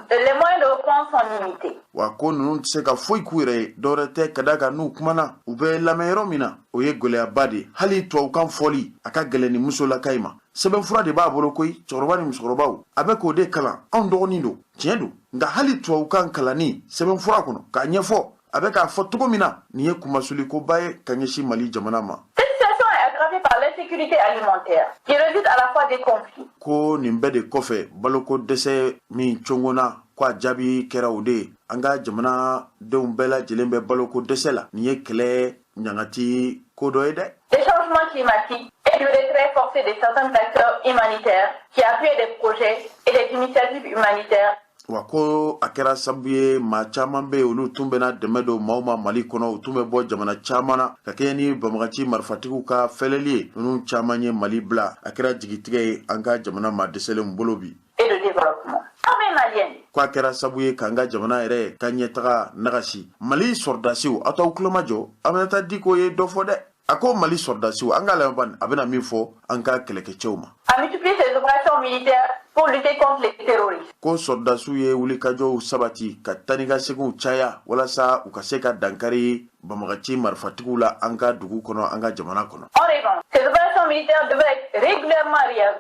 les moyens de réponse sont limités. Wa ko ninnu tɛ se ka foyi k'u yɛrɛ ye, dɔwɛrɛ tɛ, ka d'a kan n'u kumana, u bɛ lamɛn yɔrɔ min na, o ye gɛlɛyaba de ye. Hali tubabukan fɔli a ka gɛlɛn ni musolaka in ma. Sɛbɛnfura de b'a bolo koyi, cɛkɔrɔba ni musokɔrɔbaw, a bɛ k'o de kalan. Anw dɔgɔnin don, tiɲɛ don, nka hali tubabukan kalanni sɛbɛnfura kɔnɔ k'a ɲɛfɔ, a bɛ k'a fɔ cogo min na, nin ye kunmasulikoba ye ka ɲɛsin Mali jamana ma. Cette situation est aggravée par l'insécurité alimentaire qui résulte à la fois des conflits. Ko nin bɛɛ de kɔfɛ, baloko dɛsɛ min congona, ko a jaabi kɛra o de ye, an ka jamana denw bɛɛ lajɛlen bɛ baloko dɛsɛ la. Nin ye kɛlɛ ɲangati ko dɔ ye dɛ. Des changements climatiques et du retrait forcé de certains acteurs humanitaires qui appuient des projets et des initiatives humanitaires. Wa ko a kɛra sababu ye, maa caman bɛ yen, olu tun bɛna dɛmɛ don maaw ma Mali kɔnɔ, u tun bɛ bɔ jamana caman na, ka kɛɲɛ ni banbagaci marifatigiw ka fɛlɛli ye, ninnu caman ye Mali bila. A kɛra jigitigɛ ye an ka jamana maa dɛsɛlenw bolo bi. Et de développement. Armée malienne. Ko a kɛra sababu ye k'an ka jamana yɛrɛ ka ɲɛtaga nagasi. Mali sɔrɔdasiw, aw t'aw tulomajɔ, Aminata Diko ye dɔ fɔ dɛ. A ko Mali sɔrɔdasiw, an k'a lamɛn bani, a bɛna min fɔ an ka kɛlɛkɛcɛw ma. A multiplié ses opérations militaires pour lutter contre les terroristes. Ko sɔrɔdasiw ye wulikajɔw sabati ka taa ni ka seginw caya walasa u ka se ka dankari banbagaci marifatigiw la an ka dugu kɔnɔ, an ka jamana kɔnɔ. En revanche, ces opérations militaires devaient être régulièrement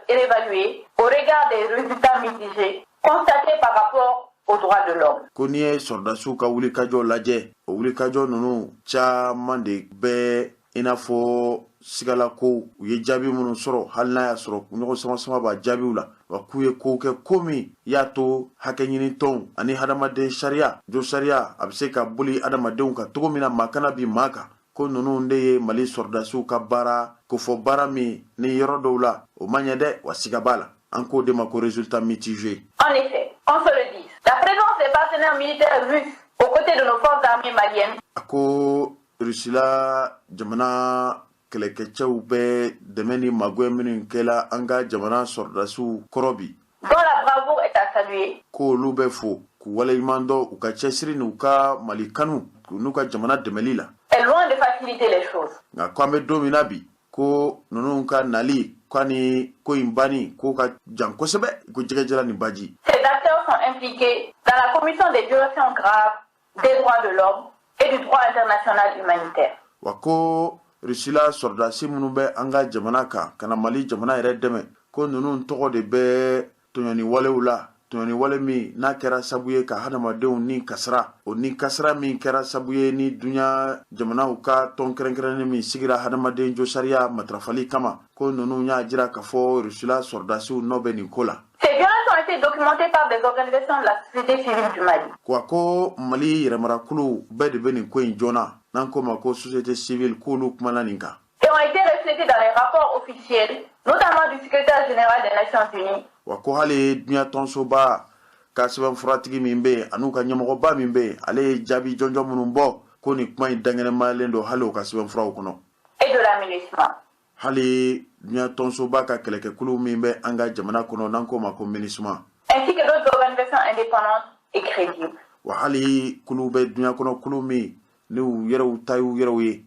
réévaluées au regard des résultats mitigés constatés par rapport aux droits de l'homme. Ko n'i ye sɔrɔdasiw ka wulikajɔ lajɛ, o wulikajɔ ninnu caman de bɛ i n'a fɔ sigalakow. U ye jaabi minnu sɔrɔ, hali n'a y'a sɔrɔ ɲɔgɔn sama sama b'a jaabiw la, wa k'u ye kow kɛ, ko min y'a to hakɛ ɲini tɔnw ani hadamaden sariya jo sariya a bɛ se ka boli adamadenw kan cogo min na, maa kana bin maa kan, ko ninnu de ye Mali sɔrɔdasiw ka baara kofɔ, baara min ni yɔrɔ dɔw la o ma ɲɛ dɛ, wa siga b'a la. An k'o de ma ko résultat mitigé. En effet, qu'on se le dise, la présence des partenaires militaires russes aux côtés de nos forces armées maliennes A ko Rusila jamana kɛlɛkɛcɛw bɛ dɛmɛ ni magoya minnu kɛla an ka jamana sɔrɔdasiw kɔrɔ bi, dont la bravoure est à saluer, ko olu bɛ fo k'u waleɲuman dɔn u ka cɛsiri n'u ka Mali kanu n'u ka jamana dɛmɛli la, est loin de faciliter les choses. Nka ko an bɛ don min na bi, ko ninnu ka nali ko ni ko in banni ko ka jan kosɛbɛ ko jɛgɛjɛla ni baji. Ces acteurs sont impliqués dans la commission des violations graves des droits de l'homme et du droit international humanitaire. Wa ko Rusila sɔrɔdasi minnu bɛ an ka jamana kan ka na Mali jamana yɛrɛ dɛmɛ, ko ninnu tɔgɔ de bɛ tɔɲɔni walew la, tɔɲɔni wale min n'a kɛra sabu ye ka hadamadenw ni kasara, o ni kasara min kɛra sabu ye ni duɲa jamanaw ka tɔn kɛrɛnkɛrɛnnen min sigira hadamaden josariya matarafali kama, ko ninnu y'a jira k'a fɔ Rusila sɔrɔdasiw nɔ bɛ nin ko la. Ces violences ont été documentées par des organisations de la société civile du Mali. Wa ko Mali yɛrɛmarakulu bɛɛ de bɛ nin ko in joona, n'an ko ma ko société civile, k'olu kumana nin kan. Et ont été reflétées dans les rapports officiels, notamment du secrétaire général des Nations Unies. Wa ko hali diɲɛ tɔnsoba ka sɛbɛnfuratigi min bɛ yen an'u ka ɲɛmɔgɔba min bɛ yen, ale ye jaabi jɔnjɔn minnu bɔ, ko nin kuma in dankɛnɛmayalen don hali o ka sɛbɛnfuraw kɔnɔ. Et de la MINUSMA. Hali diɲɛ tɔnsoba ka kɛlɛkɛkulu min bɛ an ka jamana kɔnɔ, n'an k'o ma ko MINUSMA, Ainsi que d'autres organisations indépendantes et crédibles. Wa hali kulu bɛ diɲɛ kɔnɔ, kulu min ni u yɛrɛw ta y'u yɛrɛw ye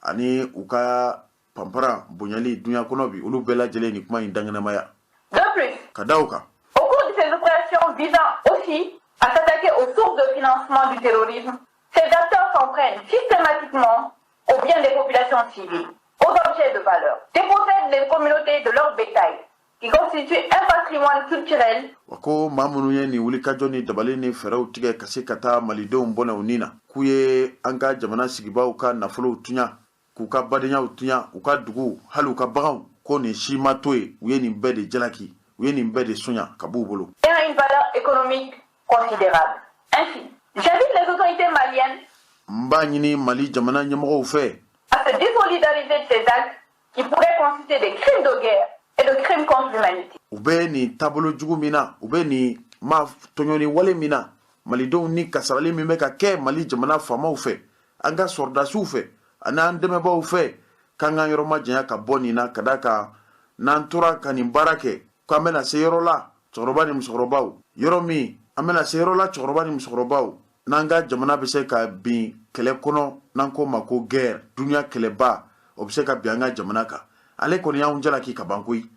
ani u ka panparan bonyali duɲa kɔnɔ bi, olu bɛɛ lajɛlen nin kuma in dankɛnɛmaya. De plus, Ka da o kan, au cours de ces opérations visant aussi à s'attaquer aux sources de financement du terrorisme, ces acteurs s'en prennent systématiquement aux biens des populations civiles, aux objets de valeur, dépossèdent les communautés de leur bétail, qui constitue un patrimoine culturel. Wa ko maa minnu ye nin wulikajɔ ni dabali ni fɛɛrɛw tigɛ ka se ka taa malidenw bɔnɛ u ni na, k'u ye an ka jamana sigibaaw ka nafolow tuɲa, k'u ka badenyaw tuɲa, u ka duguw, hali u ka baganw, ko nin si ma to yen. U ye nin bɛɛ de jalaki, u ye nin bɛɛ de sonya ka b'u bolo. Et une valeur économique considérable. Ainsi, j'invite les autorités maliennes N b'a ɲini Mali jamana ɲɛmɔgɔw fɛ à se désolidariser de ces actes qui pourraient constituer des crimes de guerre et de crimes contre l'humanité. U bɛ nin taabolo jugu min na, u bɛ nin ma tɔɲɔni wale min na, malidenw ni kasarali min bɛ ka kɛ Mali jamana faamaw fɛ, an ka sɔrɔdasiw fɛ ani an dɛmɛbaaw fɛ, k'an k'an yɔrɔ majanya ka bɔ nin na, ka da kan n'an tora ka nin baara kɛ, k'an bɛna se yɔrɔ la, cɛkɔrɔba ni musokɔrɔbaw, yɔrɔ min an bɛna se yɔrɔ la, cɛkɔrɔba ni musokɔrɔbaw, n'an ka jamana bɛ se ka bin kɛlɛ kɔnɔ, n'an k'o ma ko guerre, dunuya kɛlɛba, o bɛ se ka bin an ka jamana kan. Ale kɔni y'anw jalaki ka ban koyi,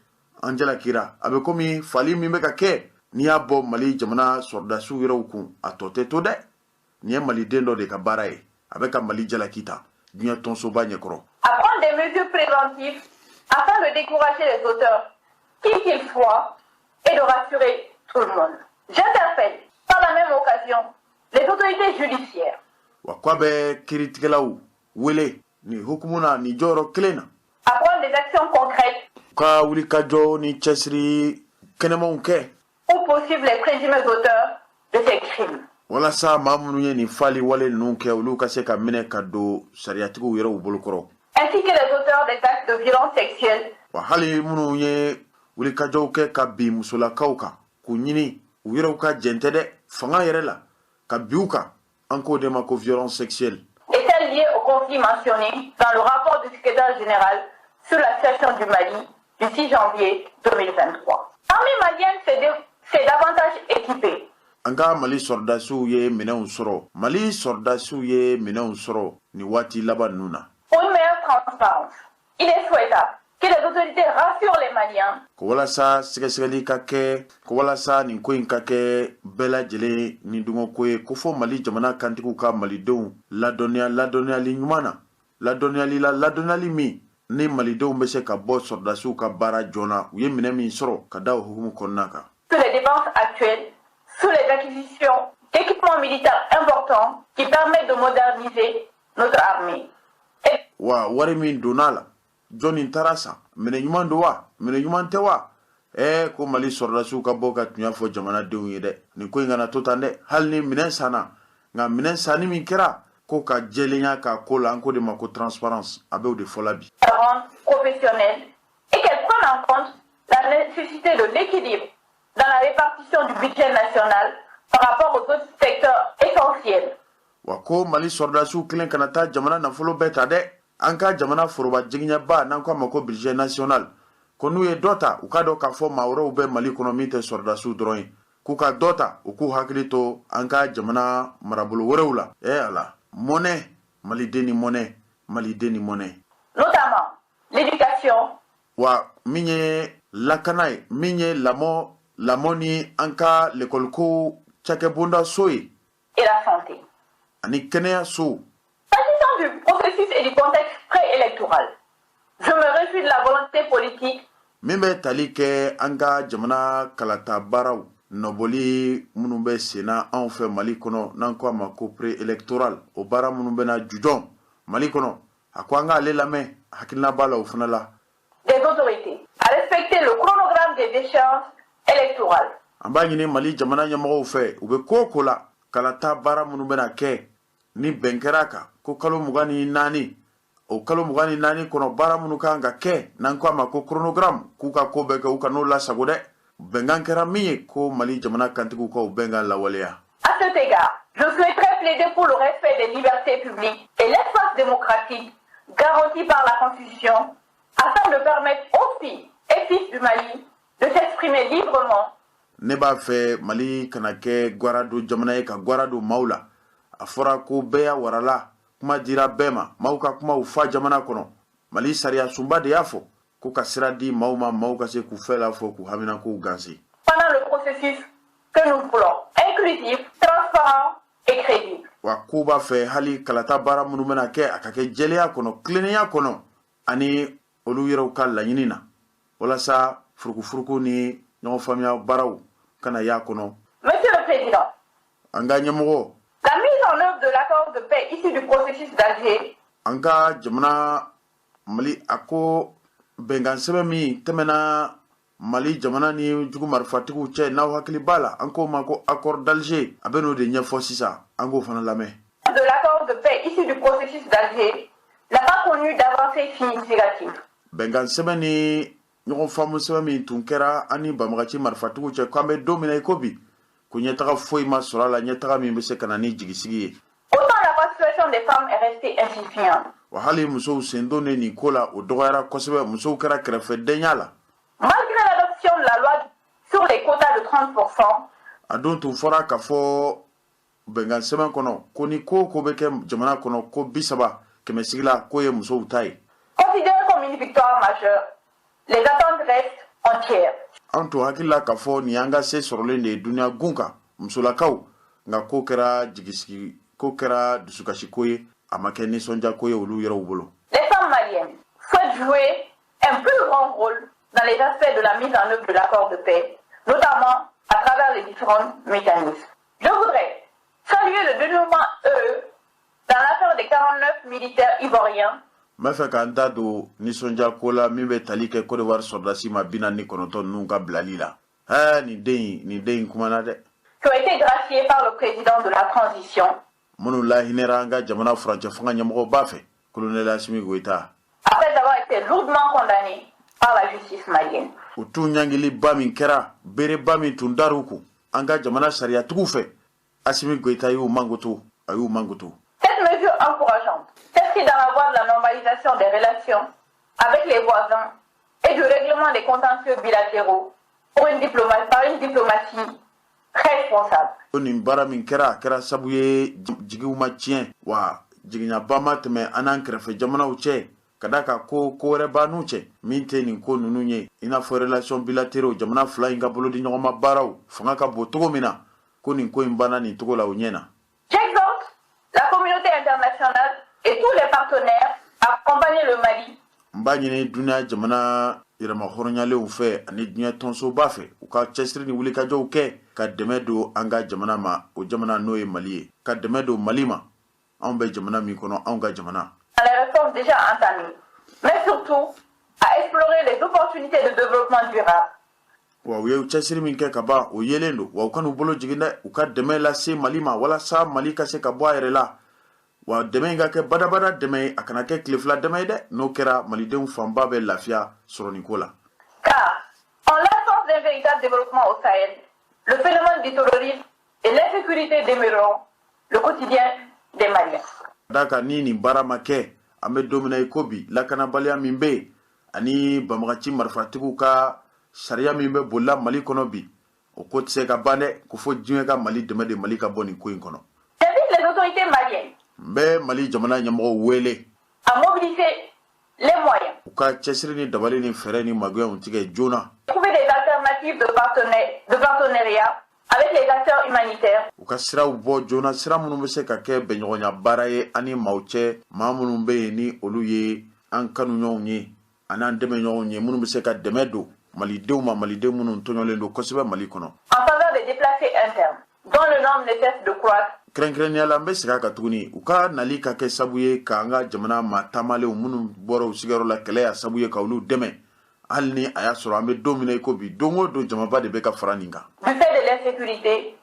an jalakira. A bɛ komi fali min bɛ ka kɛ, n'i y'a bɔ Mali jamana sɔrɔdasiw yɛrɛw kun, a tɔ tɛ to dɛ. Nin ye maliden dɔ de ka baara ye, a bɛ ka Mali jalaki ta diɲɛ tɔnsoba ɲɛkɔrɔ. À prendre des mesures préventives afin de décourager les auteurs, qui qu'ils soient, et de rassurer tout le monde. J'interpelle par la même occasion les autorités judiciaires Wa k'a bɛ kiiritigɛlaw wele nin hukumu na, nin jɔyɔrɔ kelen na, à prendre des actions concrètes u ka wulikajɔ ni cɛsiri kɛnɛmanw kɛ pour poursuivre les présumés auteurs de ces crimes walasa maa minnu ye nin fali wale ninnu kɛ, olu ka se ka minɛ ka don sariyatigiw yɛrɛw bolokɔrɔ, ainsi que les auteurs des actes de violence sexuelle wa hali minnu ye wulikajɔw kɛ ka bin musolakaw kan, k'u ɲini u yɛrɛw ka jɛn tɛ dɛ, fanga yɛrɛ la ka bin u kan, an k'o de ma ko violence sexuelle, et celles liées au conflit mentionné dans le rapport du secrétaire général sur la situation du Mali du 6 janvier 2023. L'armée malienne s'est davantage équipée. An ka Mali sɔrɔdasiw ye minɛnw sɔrɔ, Mali sɔrɔdasiw ye minɛnw sɔrɔ nin waati laban ninnu na. Pour une meilleure transparence, il est souhaitable que les autorités rassurent les Maliens Ko walasa sɛgɛsɛgɛli ka kɛ, ko walasa nin ko in ka kɛ bɛɛ lajɛlen ni dungɔko ye, ko fɔ Mali jamana kantigiw ka malidenw ladɔnniya ladɔnniyali ɲuman na, ladɔnniyali la, ladɔnniyali min ni malidenw bɛ se ka bɔ sɔrɔdasiw ka baara joona, u ye minɛ min sɔrɔ, ka da o hukumu kɔnɔna kan. sur les dépenses actuelles, sur les acquisitions d'équipements militaires importants qui permettent de moderniser notre armée. Et Wa wari min donna la, jɔnni taara san? Minɛ ɲuman don wa, minɛ ɲuman tɛ wa? Ɛɛ, ko Mali sɔrɔdasiw ka bɔ ka tunya fɔ jamanadenw ye dɛ. Nin ko in kana to tan dɛ. Hali ni minɛn sanna, nka minɛn sanni min kɛra, ko ka jɛlenya k'a ko la, an ko de ma ko transparence, a b'o de fɔ la bi. La rendre professionnelle et qu'elle prenne en compte la nécessité de l'équilibre dans la répartition du budget national par rapport aux autres secteurs essentiels. Wa ko Mali sɔrɔdasiw kelen kana taa jamana nafolo bɛɛ ta dɛ. An ka jamana foroba jigiɲɛba, n'an ko a ma ko budget national, ko n'u ye dɔ ta, u k'a dɔn k'a fɔ maa wɛrɛw bɛ Mali kɔnɔ min tɛ sɔrɔdasiw dɔrɔn ye, k'u ka dɔ ta, u k'u hakili to an ka jamana marabolo wɛrɛw la. Ɛ ala, mɔnɛ maliden ni mɔnɛ maliden ni mɔnɛ. Notamment l'éducation, Wa min ye lakana ye, min ye lamɔ, lamɔ ni an ka lekɔliko cakɛbonda so ye, et la santé. ani kɛnɛyaso. S'agissant du processus et du contexte préélectoral, je me réjouis de la volonté politique Min bɛ tali kɛ an ka jamana kalata baaraw nɔbɔli minnu bɛ senna anw fɛ Mali kɔnɔ, n'an ko a ma ko pré-électoral, o baara minnu bɛna jujɔn Mali kɔnɔ, a ko an k'ale lamɛn, hakilina b'a la o fana la. des autorités à respecter le chronogramme des échéances électorales. An b'a ɲini Mali jamana ɲɛmɔgɔw fɛ, u bɛ ko o ko la, kalata baara minnu bɛna kɛ ni bɛn kɛra a kan ko kalo 24, o kalo 24 kɔnɔ, baara minnu kan ka kɛ, n'an ko a ma ko chronogramme, k'u ka ko bɛɛ kɛ, u ka n'o lasago dɛ. Bɛnkan kɛra min ye, ko Mali jamana kantigiw ka o bɛnkan lawaleya. À cet égard, je souhaiterais plaider pour le respect des libertés publiques et l'espace démocratique garanti par la Constitution afin de permettre aux filles et fils du Mali de s'exprimer librement Ne b'a fɛ Mali kana kɛ gwara don jamana ye, ka gwara don maaw la. A fɔra ko bɛɛ y'a warala, kuma dira bɛɛ ma, maaw ka kumaw fa jamana kɔnɔ. Mali sariya sunba de y'a fɔ ko ka sira di maaw ma, maaw ka se k'u fɛ la fɔ, k'u haminakow ganse pendant le processus que nous voulons inclusif. transparent et crédible. Wa k'u b'a fɛ hali kalata baara minnu bɛna kɛ, a ka kɛ jɛlenya kɔnɔ, tilennenya kɔnɔ, ani olu yɛrɛw ka laɲini na, walasa furukufuruku ni ɲɔgɔn faamuya baaraw kana y'a kɔnɔ. Monsieur le Président, An ka ɲɛmɔgɔ, la mise en œuvre de l'accord de paix issu du processus d'Alger an ka jamana Mali, a ko bɛnkan sɛbɛn min tɛmɛna Mali jamana ni jugu marifatigiw cɛ, n'aw hakili b'a la, an k'o ma ko accord d'Alger, a bɛ n'o de ɲɛfɔ sisan, an k'o fana lamɛn. De l'accord de paix issu du processus d'Alger n'a pas connu d'avancée significative. Bɛnkan sɛbɛn ni ɲɔgɔn faamu sɛbɛn min tun kɛra an ni banbagaci marifatigiw cɛ, k'an bɛ don min na i ko bi, ko ɲɛtaga foyi ma sɔrɔ a la, ɲɛtaga min bɛ se ka na ni jigisigi ye. Autant la participation des femmes est restée insuffisante. Wa hali musow sen don ne nin ko la, o dɔgɔyara kosɛbɛ, musow kɛra kɛrɛfɛdenya la. Malgré l'adoption de la loi sur les quotas de 30%, A don tun fɔra k'a fɔ bɛnkan sɛbɛn kɔnɔ ko ni ko o ko bɛ kɛ jamana kɔnɔ, ko 30 kɛmɛsigi la, k'o ye musow ta ye. Considérée comme une victoire majeure, les attentes restent entières. An tun hakili la k'a fɔ nin y'an ka se sɔrɔlen de ye duniya gun kan, musolakaw, nka ko kɛra jigisigi ko kɛra dusukasiko ye, a ma kɛ nisɔndiyako ye olu yɛrɛw bolo. Les femmes maliennes souhaitent jouer un plus grand rôle dans les aspects de la mise en œuvre de l'accord de paix, notamment à travers les différents mécanismes. Je voudrais saluer le dénouement heureux dans l'affaire des 49 militaires ivoiriens N b'a fɛ k'an da don nisɔndiyako la min bɛ tali kɛ Côte d'Ivoire sɔrɔdasi ma 49 ninnu ka bilali la. Ɛɛ, nin den in, nin den in kumana dɛ. Qui ont été graciés par le président de la transition Minnu lahinɛra an ka jamana furancɛ fanga ɲɛmɔgɔba fɛ, colonel Asimi Goïta, après avoir été lourdement condamnés par la justice malienne. U tun ɲangiliba min kɛra, bereba min tun dar'u kun an ka jamana sariyatigiw fɛ, Asimi Goïta y'u mangoto, a y'u mangoto. Cette mesure encourageante s'inscrit dans la voie de la normalisation des relations avec les voisins et du règlement des contentieux bilatéraux par une diplomatie responsable. Ko nin baara min kɛra, a kɛra sabu ye jigiw ma tiɲɛ, wa jigiɲaba ma tɛmɛ an n'an kɛrɛfɛ jamanaw cɛ, ka da kan ko ko wɛrɛ b'an n'u cɛ min tɛ nin ko ninnu ye, i n'a fɔ relation bilatéraux, jamana fila in ka bolodi ɲɔgɔnma baaraw fanga ka bon cogo min na. Ko nin ko in banna nin cogo la, o ɲɛ na. J'exhorte la communauté internationale et tous les partenaires à accompagner le Mali N b'a ɲini duniya jamana yɛrɛma hɔrɔnyalenw fɛ ani diɲɛ tɔnsoba fɛ, u ka cɛsiri ni wulikajɔw kɛ ka dɛmɛ don an ka jamana ma, o jamana n'o ye Mali ye, ka dɛmɛ don Mali ma, anw bɛ jamana min kɔnɔ, anw ka jamana. Dans les réformes déjà entamées, mais surtout à explorer les opportunités de développement durable. Wa u ye cɛsiri min kɛ ka ban, o yelen don, wa u kan'u bolo jigin dɛ, u ka dɛmɛ lase Mali ma walasa Mali ka se ka bɔ a yɛrɛ la. Wa dɛmɛ in ka kɛ badabada dɛmɛ ye, a kana kɛ tile 2 dɛmɛ ye dɛ. N'o kɛra, malidenw fanba bɛ lafiya sɔrɔ nin ko la. Car, en l'absence d'un véritable développement au Sahel, le phénomène du terrorisme et l'insécurité demeureront le quotidien des Maliens. Da kan ni nin baara ma kɛ, an bɛ don min na i ko bi, lakanabaliya min bɛ yen ani banbagaci marifatigiw ka sariya min bɛ bolila Mali kɔnɔ bi, o ko tɛ se ka ban dɛ, ko fo diɲɛ ka Mali dɛmɛ de, Mali ka bɔ nin ko in kɔnɔ. J'invite les autorités maliennes N bɛ Mali jamana ɲɛmɔgɔw wele à mobiliser les moyens, u ka cɛsiri ni dabali ni fɛɛrɛ ni magoyaw tigɛ joona, trouver des alternatives de partenariat avec les acteurs humanitaires u ka siraw bɔ joona, sira minnu bɛ se ka kɛ bɛnɲɔgɔnya baara ye ani maaw cɛ, maa minnu bɛ yen ni olu ye an kanuɲɔgɔnw ye ani an dɛmɛɲɔgɔnw ye, minnu bɛ se ka dɛmɛ don malidenw ma, maliden minnu tɔɲɔlen don kosɛbɛ Mali kɔnɔ. En faveur des déplacés internes, dont le nombre ne cesse de croître. Kɛrɛnkɛrɛnnenya la, n bɛ segin a kan tuguni, u ka nali ka kɛ sabu ye k'an ka jamana maa taamalenw minnu bɔra u sigiyɔrɔ la, kɛlɛ y'a sabu ye, ka olu dɛmɛ, hali ni a y'a sɔrɔ an bɛ don min na i ko bi, don o don jamaba de bɛ ka fara nin kan. Du fait de l'insécurité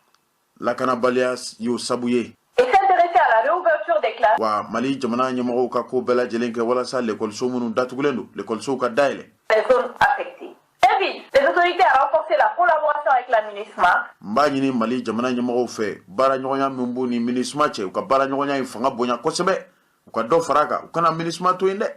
Lakanabaliya y'o sabu ye. Et s'intéresser à la réouverture des classes Wa Mali jamana ɲɛmɔgɔw ka ko bɛɛ lajɛlen kɛ walasa lekɔliso minnu datugulen don, lekɔlisow ka dayɛlɛ. Des zones affectées. J'invite les autorités à renforcer la collaboration avec la MINUSMA N b'a ɲini Mali jamana ɲɛmɔgɔw fɛ, baaraɲɔgɔnya min b'u ni MINUSMA cɛ, u ka baaraɲɔgɔnya in fanga bonya kosɛbɛ, u ka dɔ fara a kan, u kana MINUSMA to yen dɛ.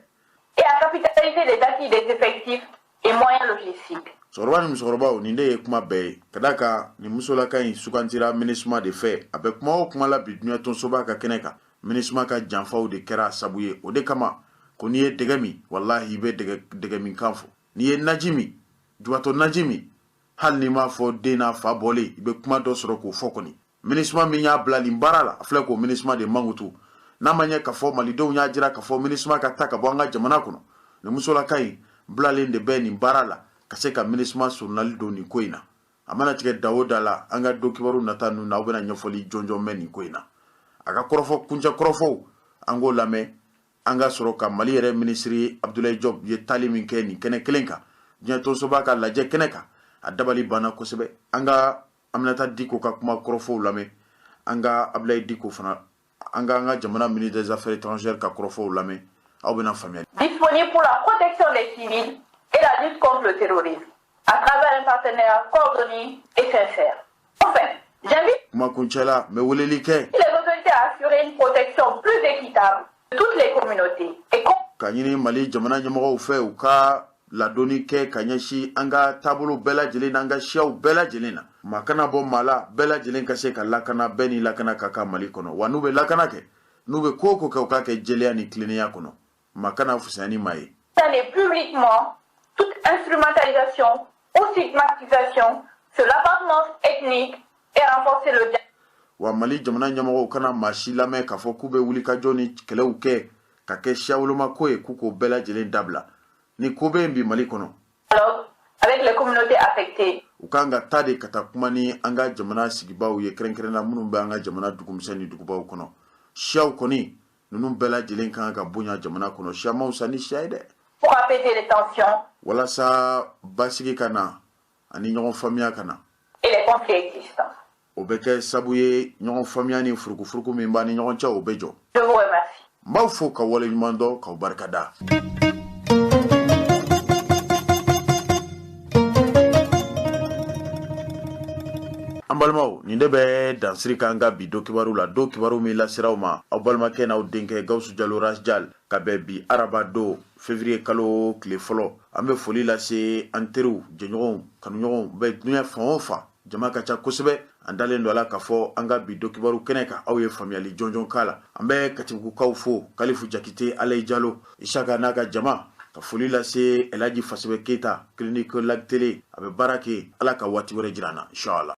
Et à capitaliser les acquis des effectifs et moyens logistiques. Cɛkɔrɔba ni musokɔrɔbaw, nin de ye kuma bɛɛ ye, ka da kan nin musolaka in sugantira MINUSMA de fɛ. A bɛ kuma o kuma la bi diɲɛ tɔnsoba ka kɛnɛ kan, MINUSMA ka janfaw de kɛra a sabu ye. O de kama ko n'i ye dɛgɛ min, walahi, i bɛ dɛgɛ min kan fɔ. N'i ye naji min, jubatɔ naji min, hali n'i m'a fɔ den n'a fa bɔlen, i bɛ kuma dɔ sɔrɔ k'o fɔ kɔni. MINUSMA min y'a bila nin baara la, a filɛ k'o MINUSMA de mankutu. N'a ma ɲɛ k'a fɔ malidenw y'a jira k'a fɔ MINUSMA ka taa ka bɔ an ka jamana kɔnɔ, nin musolaka in bilalen de bɛ nin baara la ka se ka MINUSMA soronali don nin ko in na. A mana tigɛ da o da la, an ka don kibaru nata ninnu na, aw bɛna ɲɛfɔli jɔnjɔn mɛn nin ko in na. A ka kɔrɔfɔ kuncɛ kɔrɔfɔw, an k'o lamɛn. An ka sɔrɔ ka Mali yɛrɛ minisiri Abdoulaye Diop ye taali min kɛ nin kɛnɛ kelen kan, diɲɛ tɔnsoba ka lajɛ kɛnɛ kan, a dabali banna kosɛbɛ. An ka Aminata Diko ka kuma kɔrɔfɔw lamɛn, an ka Abdoulaye Diko fana, an ka an ka jamana ministre des Affaires étrangères ka kɔrɔfɔw lamɛn, aw bɛna faamuya. Disponible pour la protection des civils et la lutte contre le terrorisme à travers un partenariat coordonné et sincère. Enfin, j'invite Kuma kuncɛ la, n bɛ weleli kɛ les autorités à assurer une protection plus équitable de toutes les communautés et ka ɲini Mali jamana ɲɛmɔgɔw fɛ, u ka ladonni kɛ ka ɲɛsin an ka taabolo bɛɛ lajɛlen n'an ka siyaw bɛɛ lajɛlen na. Maa kana bɔ maa la, bɛɛ lajɛlen ka se ka lakana, bɛɛ ni lakana ka kan Mali kɔnɔ. Wa n'u bɛ lakana kɛ, n'u bɛ ko o ko kɛ, u k'a kɛ jɛlenya ni tilennenya kɔnɔ. Maa kana fisaya ni maa ye. Condamner publiquement toute instrumentalisation ou stigmatisation sur l'appartenance ethnique et renforcer le dialogue. Wa Mali jamana ɲɛmɔgɔw kana maa si lamɛn k'a fɔ k'u bɛ wulikajɔ ni kɛlɛw kɛ ka kɛ siyawoloma ko ye, k'u k'o bɛɛ lajɛlen dabila. Ni ko bɛ yen bi Mali kɔnɔ, avec les communautés affectées. u kan ka taa de ka taa kuma ni an ka jamana sigibaw ye, kɛrɛnkɛrɛnna minnu bɛ an ka jamana dugumisɛn ni dugubaw kɔnɔ. Siyaw kɔni ninnu bɛɛ lajɛlen kan ka bonya jamana kɔnɔ, siya ma fisa ni siya ye dɛ. Pour apaiser les tensions Walasa basigi ka na ani ɲɔgɔn faamuya ka na et les conflits existants. O bɛ kɛ sabu ye, ɲɔgɔn faamuya ni furukufuruku min b'an ni ɲɔgɔn cɛ, o bɛ jɔ. Je vous remercie. N b'aw fo ka waleɲuman dɔn, k'aw barikada. An balimaw, nin de bɛ dansiri k'an ka bi don kibaru la, don kibaru min lasera aw ma, aw balimakɛ n'aw denkɛ Gawusu Jalo Rasjal, ka bɛn bi araba don, février kalo tile fɔlɔ. An bɛ foli lase an teriw, jɛɲɔgɔnw, kanuɲɔgɔnw bɛ diɲɛ fan o fan. Jama ka ca kosɛbɛ. An dalen don a la k'a fɔ an ka bi don kibaru kɛnɛ kan, aw ye faamuyali jɔnjɔn k'a la. An bɛ Katibugukaw fo, Kalifu Jakite, Alayi Jalo, Isaka n'a ka jama, ka foli lase Elaji Fasɛbɛ Keyita, clinique Lag Télé, a bɛ baara kɛ. Ala ka waati wɛrɛ jira an na, inshallah.